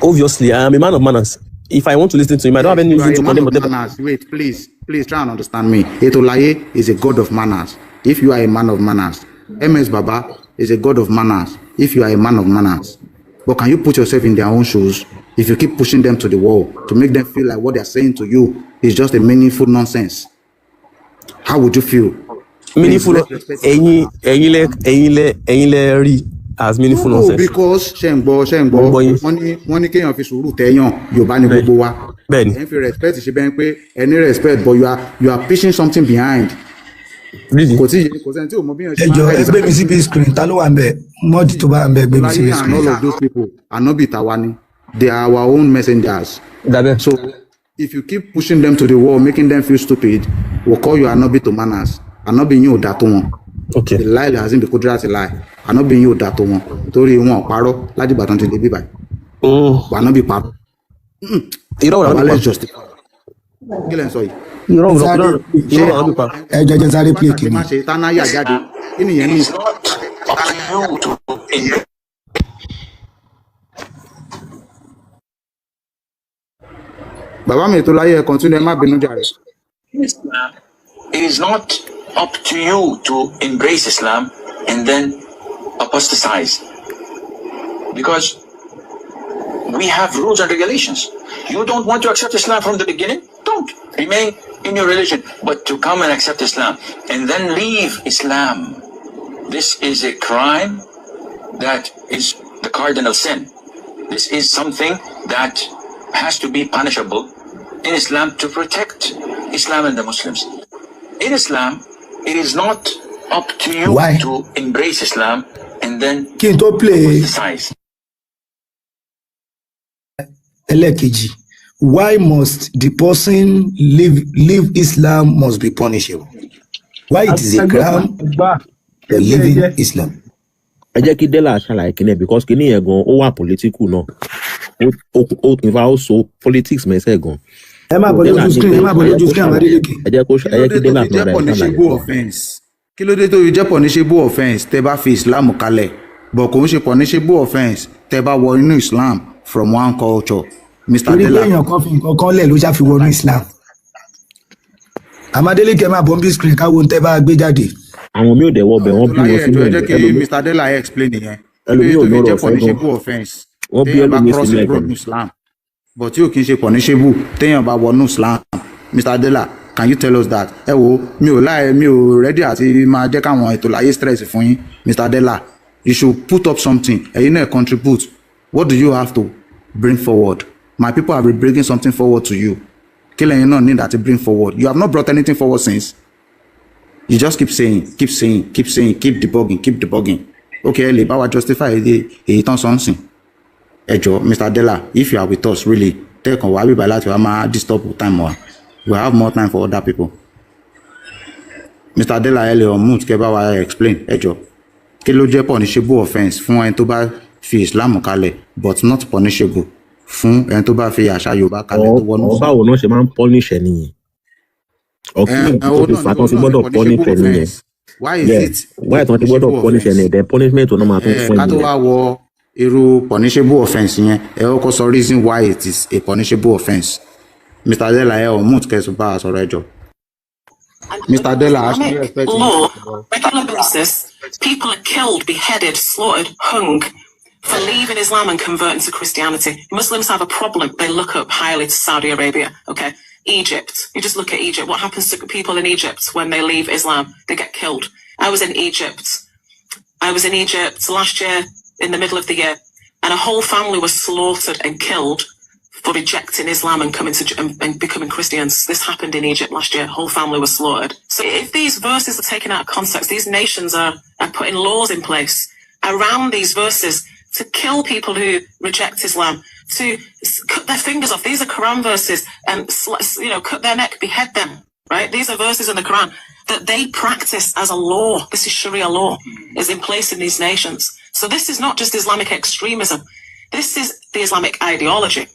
Obviously, I am a man of manners. If I want to listen to him, I don't have Yes, any you are reason a to man condemn of whatever. manners. Wait, please, please try and understand me. Etolaye is a god of manners. If you are a man of manners, MS Baba is a god of manners. If you are a man of manners, but can you put yourself in their own shoes? If you keep pushing them to the wall to make them feel like what they are saying to you is just a meaningful nonsense, how would you feel? Please, Meaningful. let's respect each Ẹ̀yin other. ẹ̀yin lẹ rí as meaningful No, nonsense. because ṣe ń gbọ́, ṣe ń Mo ń gbọ́, gbọ́ yín. wọ́n ní kéèyàn fi sùúrù tẹ́yàn, Yorùbá ni Bẹ́ẹ̀ gbogbo wa. bẹ́ẹ̀ni. Ẹ ń fi respect ṣe bẹ́ẹ̀ pé ẹ ní respect, but you are pitching something behind. Really? Kò tí ì kò sẹ́ni tí ò mọ bí èèyàn ṣe Ẹ máa jọ, ń ẹ hide gbé mi sí big screen. Ta ló wà ń bẹ mọ́ọ̀dì tó bá wà ń bẹ, gbé mi sí Olaye big and screen. all of those people, Anobi Tawani, they are our own messengers. Dàbẹ́. So if you keep pushing them to the wall, making them feel stupid, we'll call you Anobi to manners. Anobi yín ò dá tó wọn. Okay. The lie has been kudra ti lie. Anobi yín ò dá tó wọn. Torí wọn ò parọ́ látìgbà tán ti dé bíbáyìí. Anobi parọ́. Irọ́ wo Baba, làwọn bí pa? let's justify. Kí lẹ̀ ń sọ yìí? Irọ́ wo Sáré irọ́ wo làwọn bí pa? Ẹ jẹ́ jẹ́ sáré play Ṣé kìíní. má ṣe tánáyà jáde? Kí nìyẹn ní? Up to you to embrace Bàbá mi ètò láyé, ẹ continue, ẹ má bínú jàre. Islam. It is not up to you to embrace Islam and then apostatize. Because we have rules and regulations. You don't want to accept Islam from the beginning? Don't. Remain in your religion. But to come and accept Islam and then leave Islam, this is a crime that is the cardinal sin. This is something that has to be punishable in Islam to protect Islam and the Muslims. In Islam, it is not up to you Why? To embrace Islam and then Kí n tó play apostatize. ẹlẹ́ẹ̀kejì, why must the person leave Islam must be punishable? Why it is a crime Gbà for ẹ leaving jẹ́. Islam? Ẹ jẹ́ kí Della ṣàlàyé kíní ẹ̀, because kíní yẹn gan ó wà political náà. Ó in fact, ó so politics mẹ́sẹ̀ gan. Ẹ má So bọ̀ Della lójú ní screen, pé ẹ má bọ̀ ẹ jẹ́ lójú kó screen, ṣàlàyé, Adeleke. ẹ Kí ló jẹ́ kí dé tó Della fi fúnra jẹ́ rẹ̀ ṣàlàyé punishable fún wa. offence? Kí ló dé tó fi jẹ́ punishable offence tẹ́ bá fi Islam kalẹ̀, but kò ń ṣe punishable offence tẹ́ bá wọ inú Islam from one culture, Mr. Torí pé Della? èèyàn kan fi nǹkan kan lẹ̀ ló ṣáà fi wọnú Islam. Àmọ́ Adeleke, ẹ má bọ̀ ń bí screen káwo ń tẹ́ bá gbé jáde. Àwọn mi ò dẹ̀ wọbẹ̀, wọ́n bí Láyé wọn ẹjọ́, sínú ẹ ẹ̀ jẹ́ kí ẹlòmíì Mr. Della explain ìyẹn. Kí ló ẹlòmíì dé ò tó fi lọ́rọ̀ jẹ́ ọ̀fẹ́ gan. punishable offence Wọ́n bí téèyàn bá ẹlòmíì cross sínú ẹ̀ kúrò gan. ní Islam, but tí ò kí ń ṣe punishable téèyàn bá wọnú Islam? Mr. Della, can you tell us that? Ẹ wo, mi ò láì, mi ò ready àti máa jẹ́ káwọn ètò láyé stress fún yín. Mr. Della, you should put up something. Ẹ̀yin náà contribute. What do you have to bring forward? My people have been bringing something forward to you. Kí lẹ́yìn náà need àti bring forward? You have not brought anything forward since. You just keep saying, keep saying, keep saying, keep debugging, keep debugging. Okay, ẹ lè bá wa justify èyí tán sọ ń sìn. Ẹ jọ, Mr. Della, if you are with us really, tẹ́ẹ̀kan wá bíbá láti wá máa disturb time wa. We have more time for other people. Mr. Della, ẹ lè unmute kẹ́ bá wa explain. Ẹ jọ, kí ló jẹ́ punishable offence fún ẹni tó bá fi Islam kalẹ̀, but not punishable fún ẹni tó bá fi àṣà Yorùbá kalẹ̀ tó wọnú Ọ Islam? báwo náà ṣe máa ń punish ẹ nìyẹn, ọ kí ni Ẹ ìdí tó òun fi náà fà á ni tán òun fi náà ni gbọ́dọ̀ punish punishable ẹ nìyẹn? offence. Why is Yeah, it why a tán ti gbọ́dọ̀ punishable punish ẹ offence? nìyẹn, then punishment tó náà máa tún Ẹ fún ká ẹ tó nìyẹn. wá wọ irú punishable offence yẹn, ẹ kọ́kọ́ sọ reason why it is a punishable offence. Mr. Della, ẹ unmute kẹ́ ẹ bá a sọ̀rọ̀. Ẹ jọ. And Mr. under Della, a ṣe Islamic respect yín. law, regular basis, people are killed, beheaded, slaughtered, hung for leaving Islam and converting to Christianity. Muslims have a problem. They look up highly to Saudi Arabia. Okay. Egypt. You just look at Egypt. What happens to people in Egypt when they leave Islam? They get killed. I was in Egypt. I was in Egypt last year in the middle of the year, and a whole family was slaughtered and killed for rejecting Islam and coming to and becoming Christians. This happened in Egypt last year. Whole family was slaughtered. So if these verses are taken out of context, these nations are putting laws in place around these verses to kill people who reject Islam, to cut their fingers off. These are Quran verses, and cut their neck, behead them. Right? These are verses in the Quran that they practice as a law. This is Sharia law, is in place in these nations. So this is not just Islamic extremism. This is the Islamic ideology.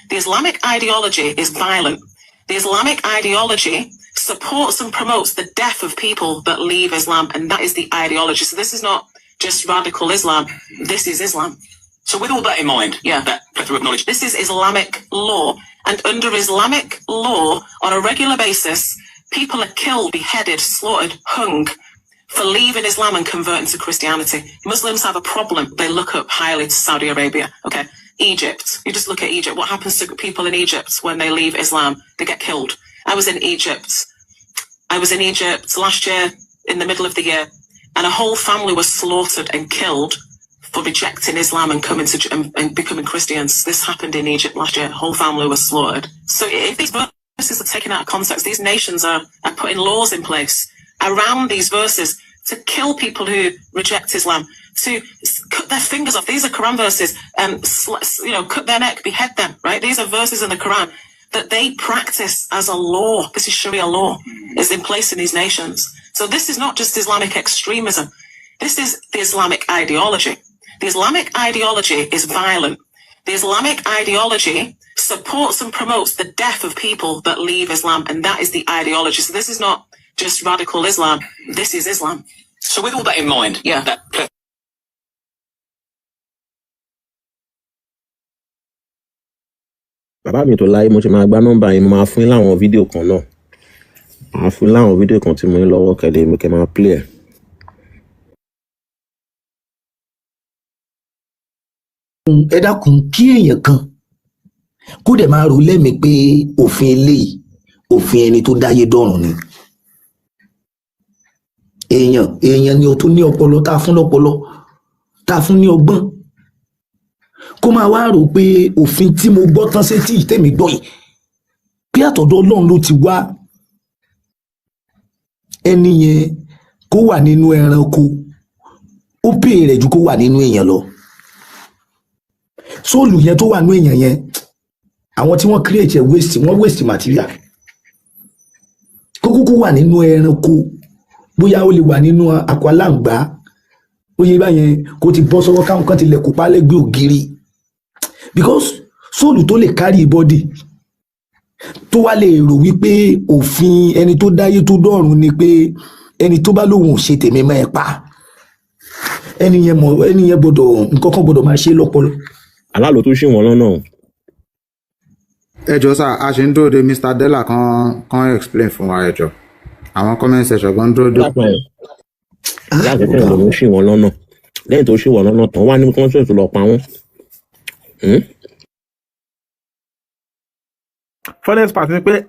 The Islamic ideology is violent. The Islamic ideology supports and promotes the death of people that leave Islam, and that is the ideology. So this is not just radical Islam. This is Islam. So with all that in mind, Yeah. that plethora of knowledge, This is Islamic law. And under Islamic law, on a regular basis, people are killed, beheaded, slaughtered, hung for leaving Islam and converting to Christianity. Muslims have a problem. They look up highly to Saudi Arabia. Okay. Egypt. You just look at Egypt. What happens to people in Egypt when they leave Islam? They get killed. I was in Egypt. I was in Egypt last year in the middle of the year, and a whole family was slaughtered and killed for rejecting Islam and coming to and becoming Christians. This happened in Egypt last year. Whole family was slaughtered. So if these verses are taken out of context, these nations are putting laws in place around these verses to kill people who reject Islam, to cut their fingers off. These are Quran verses, and cut their neck, behead them. Right? These are verses in the Quran that they practice as a law. This is Sharia law, is in place in these nations. So this is not just Islamic extremism. This is the Islamic ideology. The Islamic ideology is violent. The Islamic ideology supports and promotes the death of people that leave Islam, and that is the ideology. So this is not just radical Islam. This is Islam. So with all that in mind, Yeah. that plethora Bàbá mi tó láyé, mo ṣe máa gbá nọ́mbà yín, mo máa fún yín láwọn fídíò kan náà, máa fún yín láwọn fídíò kan tí mo ní lọ́wọ́ kẹ́lẹ́ mi kẹ́ máa play ẹ̀. Ẹ dákun, kí èèyàn kan kó dẹ̀ máa rò lẹ́mìí pé òfin eléyìí, òfin ẹni tó dáyé dọ̀run ni. Èèyàn ni o tó ní ọpọlọ tá a fún lọ́pọlọ. Tá a fún ní ọgbọ́n, kó máa wá rò pé òfin tí mo gbọ́ tán sétí tèmi gbọ́ yìí, pé àtọ̀dọ̀ Ọlọ́run ló ti wá. Ẹni yẹn kó wà nínú ẹranko, ó pè rẹ̀ ju kó wà nínú èèyàn lọ. Soul yẹn tó wà nínú èèyàn yẹn, àwọn tí wọ́n create ẹ̀ waste, wọ́n waste material. Kó kúkú wà nínú ẹranko, bóyá ó lè wà nínú akọ aláǹgbá, ó yẹ báyẹn, kó ti bọ́ sọ́wọ́ káwọn kan ti lẹ̀ kó pálẹ́gbẹ̀ ògiri, because soul tó lè carry body, tó wá lè rò wípé òfin ẹni tó dáyé tó dọ̀run ni pé ẹni tó bá lóun ò ṣe tèmi mọ́ ẹ pa ẹni yẹn, mọ ẹni yẹn gbọ́dọ̀, nǹkan kan gbọ́dọ̀ máa ṣe lọ́pọlọ. Aláàlú tó ṣì wọ́n lọ́nà o. Ẹ jọ sá, a ṣe ń dúró de Mr Della kan explain fún wa. Ẹ jọ, àwọn comment section gan dúró de. Láti fẹ́ lòun ṣì wọ́n lọ́nà, lẹ́yìn tó ṣì wọ́n lọ́nà tán, wá ní kí wọ́n tún lọ pa wọ́n. Funniest part ni pé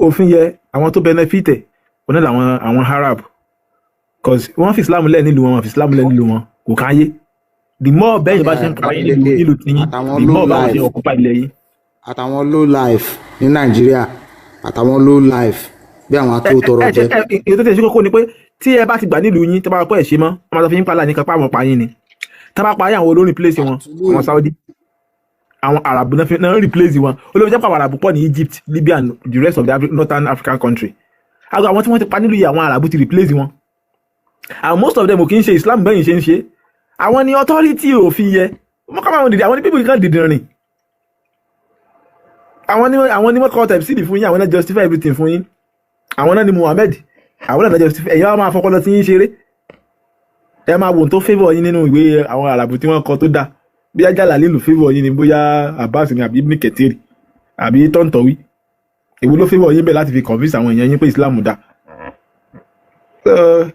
òfin yẹ, àwọn tó benefit ẹ̀ wọn náà làwọn àwọn Arab, cause wọ́n fi Islam lẹ̀ nílùú wọn, wọ́n fi Islam lẹ̀ nílùú wọn kò káyé. The more bẹ́ẹ̀ yẹn bá ṣe ń pa yín nílùú tiyín, Àtàwọn the low more báwọn ṣe life. occupy ilẹ̀ yín. Àtàwọn low life ní Nàìjíríà, àtàwọn low life bí àwọn ató tọrọ ẹ jẹ. ẹ èyí tó tẹ̀ sí kókó ni pé tí ẹ bá ti gbà nílùú yín, tí a bá pẹ́ ẹ̀ ṣe mọ́, wọ́n máa sọ fún yín pálá ní kápá àwọn pa yín ni. Tá a bá pa yín, àwọn olórin place wọn, àwọn Saudi, àwọn Arab náà fi náà replace wọn. Olórí jẹ́ pé àwọn Arab pọ̀ ní Egypt, Libya and the rest of the Northern African country. Àgọ́ àwọn tí wọ́n ti pa nílùú yìí, àwọn Arab ti replace wọn, and most of them ò kì í ṣe Islam bẹ́yìn ṣe ń ṣe. Àwọn ni authority òfin yẹ wọ́n kọ́ àwọn dìde, àwọn ní people kan dìde rìn, àwọn ni wọ́n kọ́ tẹ̀síìdì fún yín, àwọn náà justify everything fún yín, àwọn náà ni Muhammed, àwọn náà justify. Ẹ̀yin wá máa fọpọlọ tí yín ṣeré, ẹ máa wò tó favour yín nínú ìwé àwọn Àràbù tí wọ́n kọ tó dáa, bóyá Jàlálì favour yín ni, bóyá Abbas ni, àbí Ibn Kathir, àbí Tọ́ntọ̀wí, èwo ló favour yín bẹ́ẹ̀ láti fi convince àwọn èèyàn yín pé Islam dáa? So,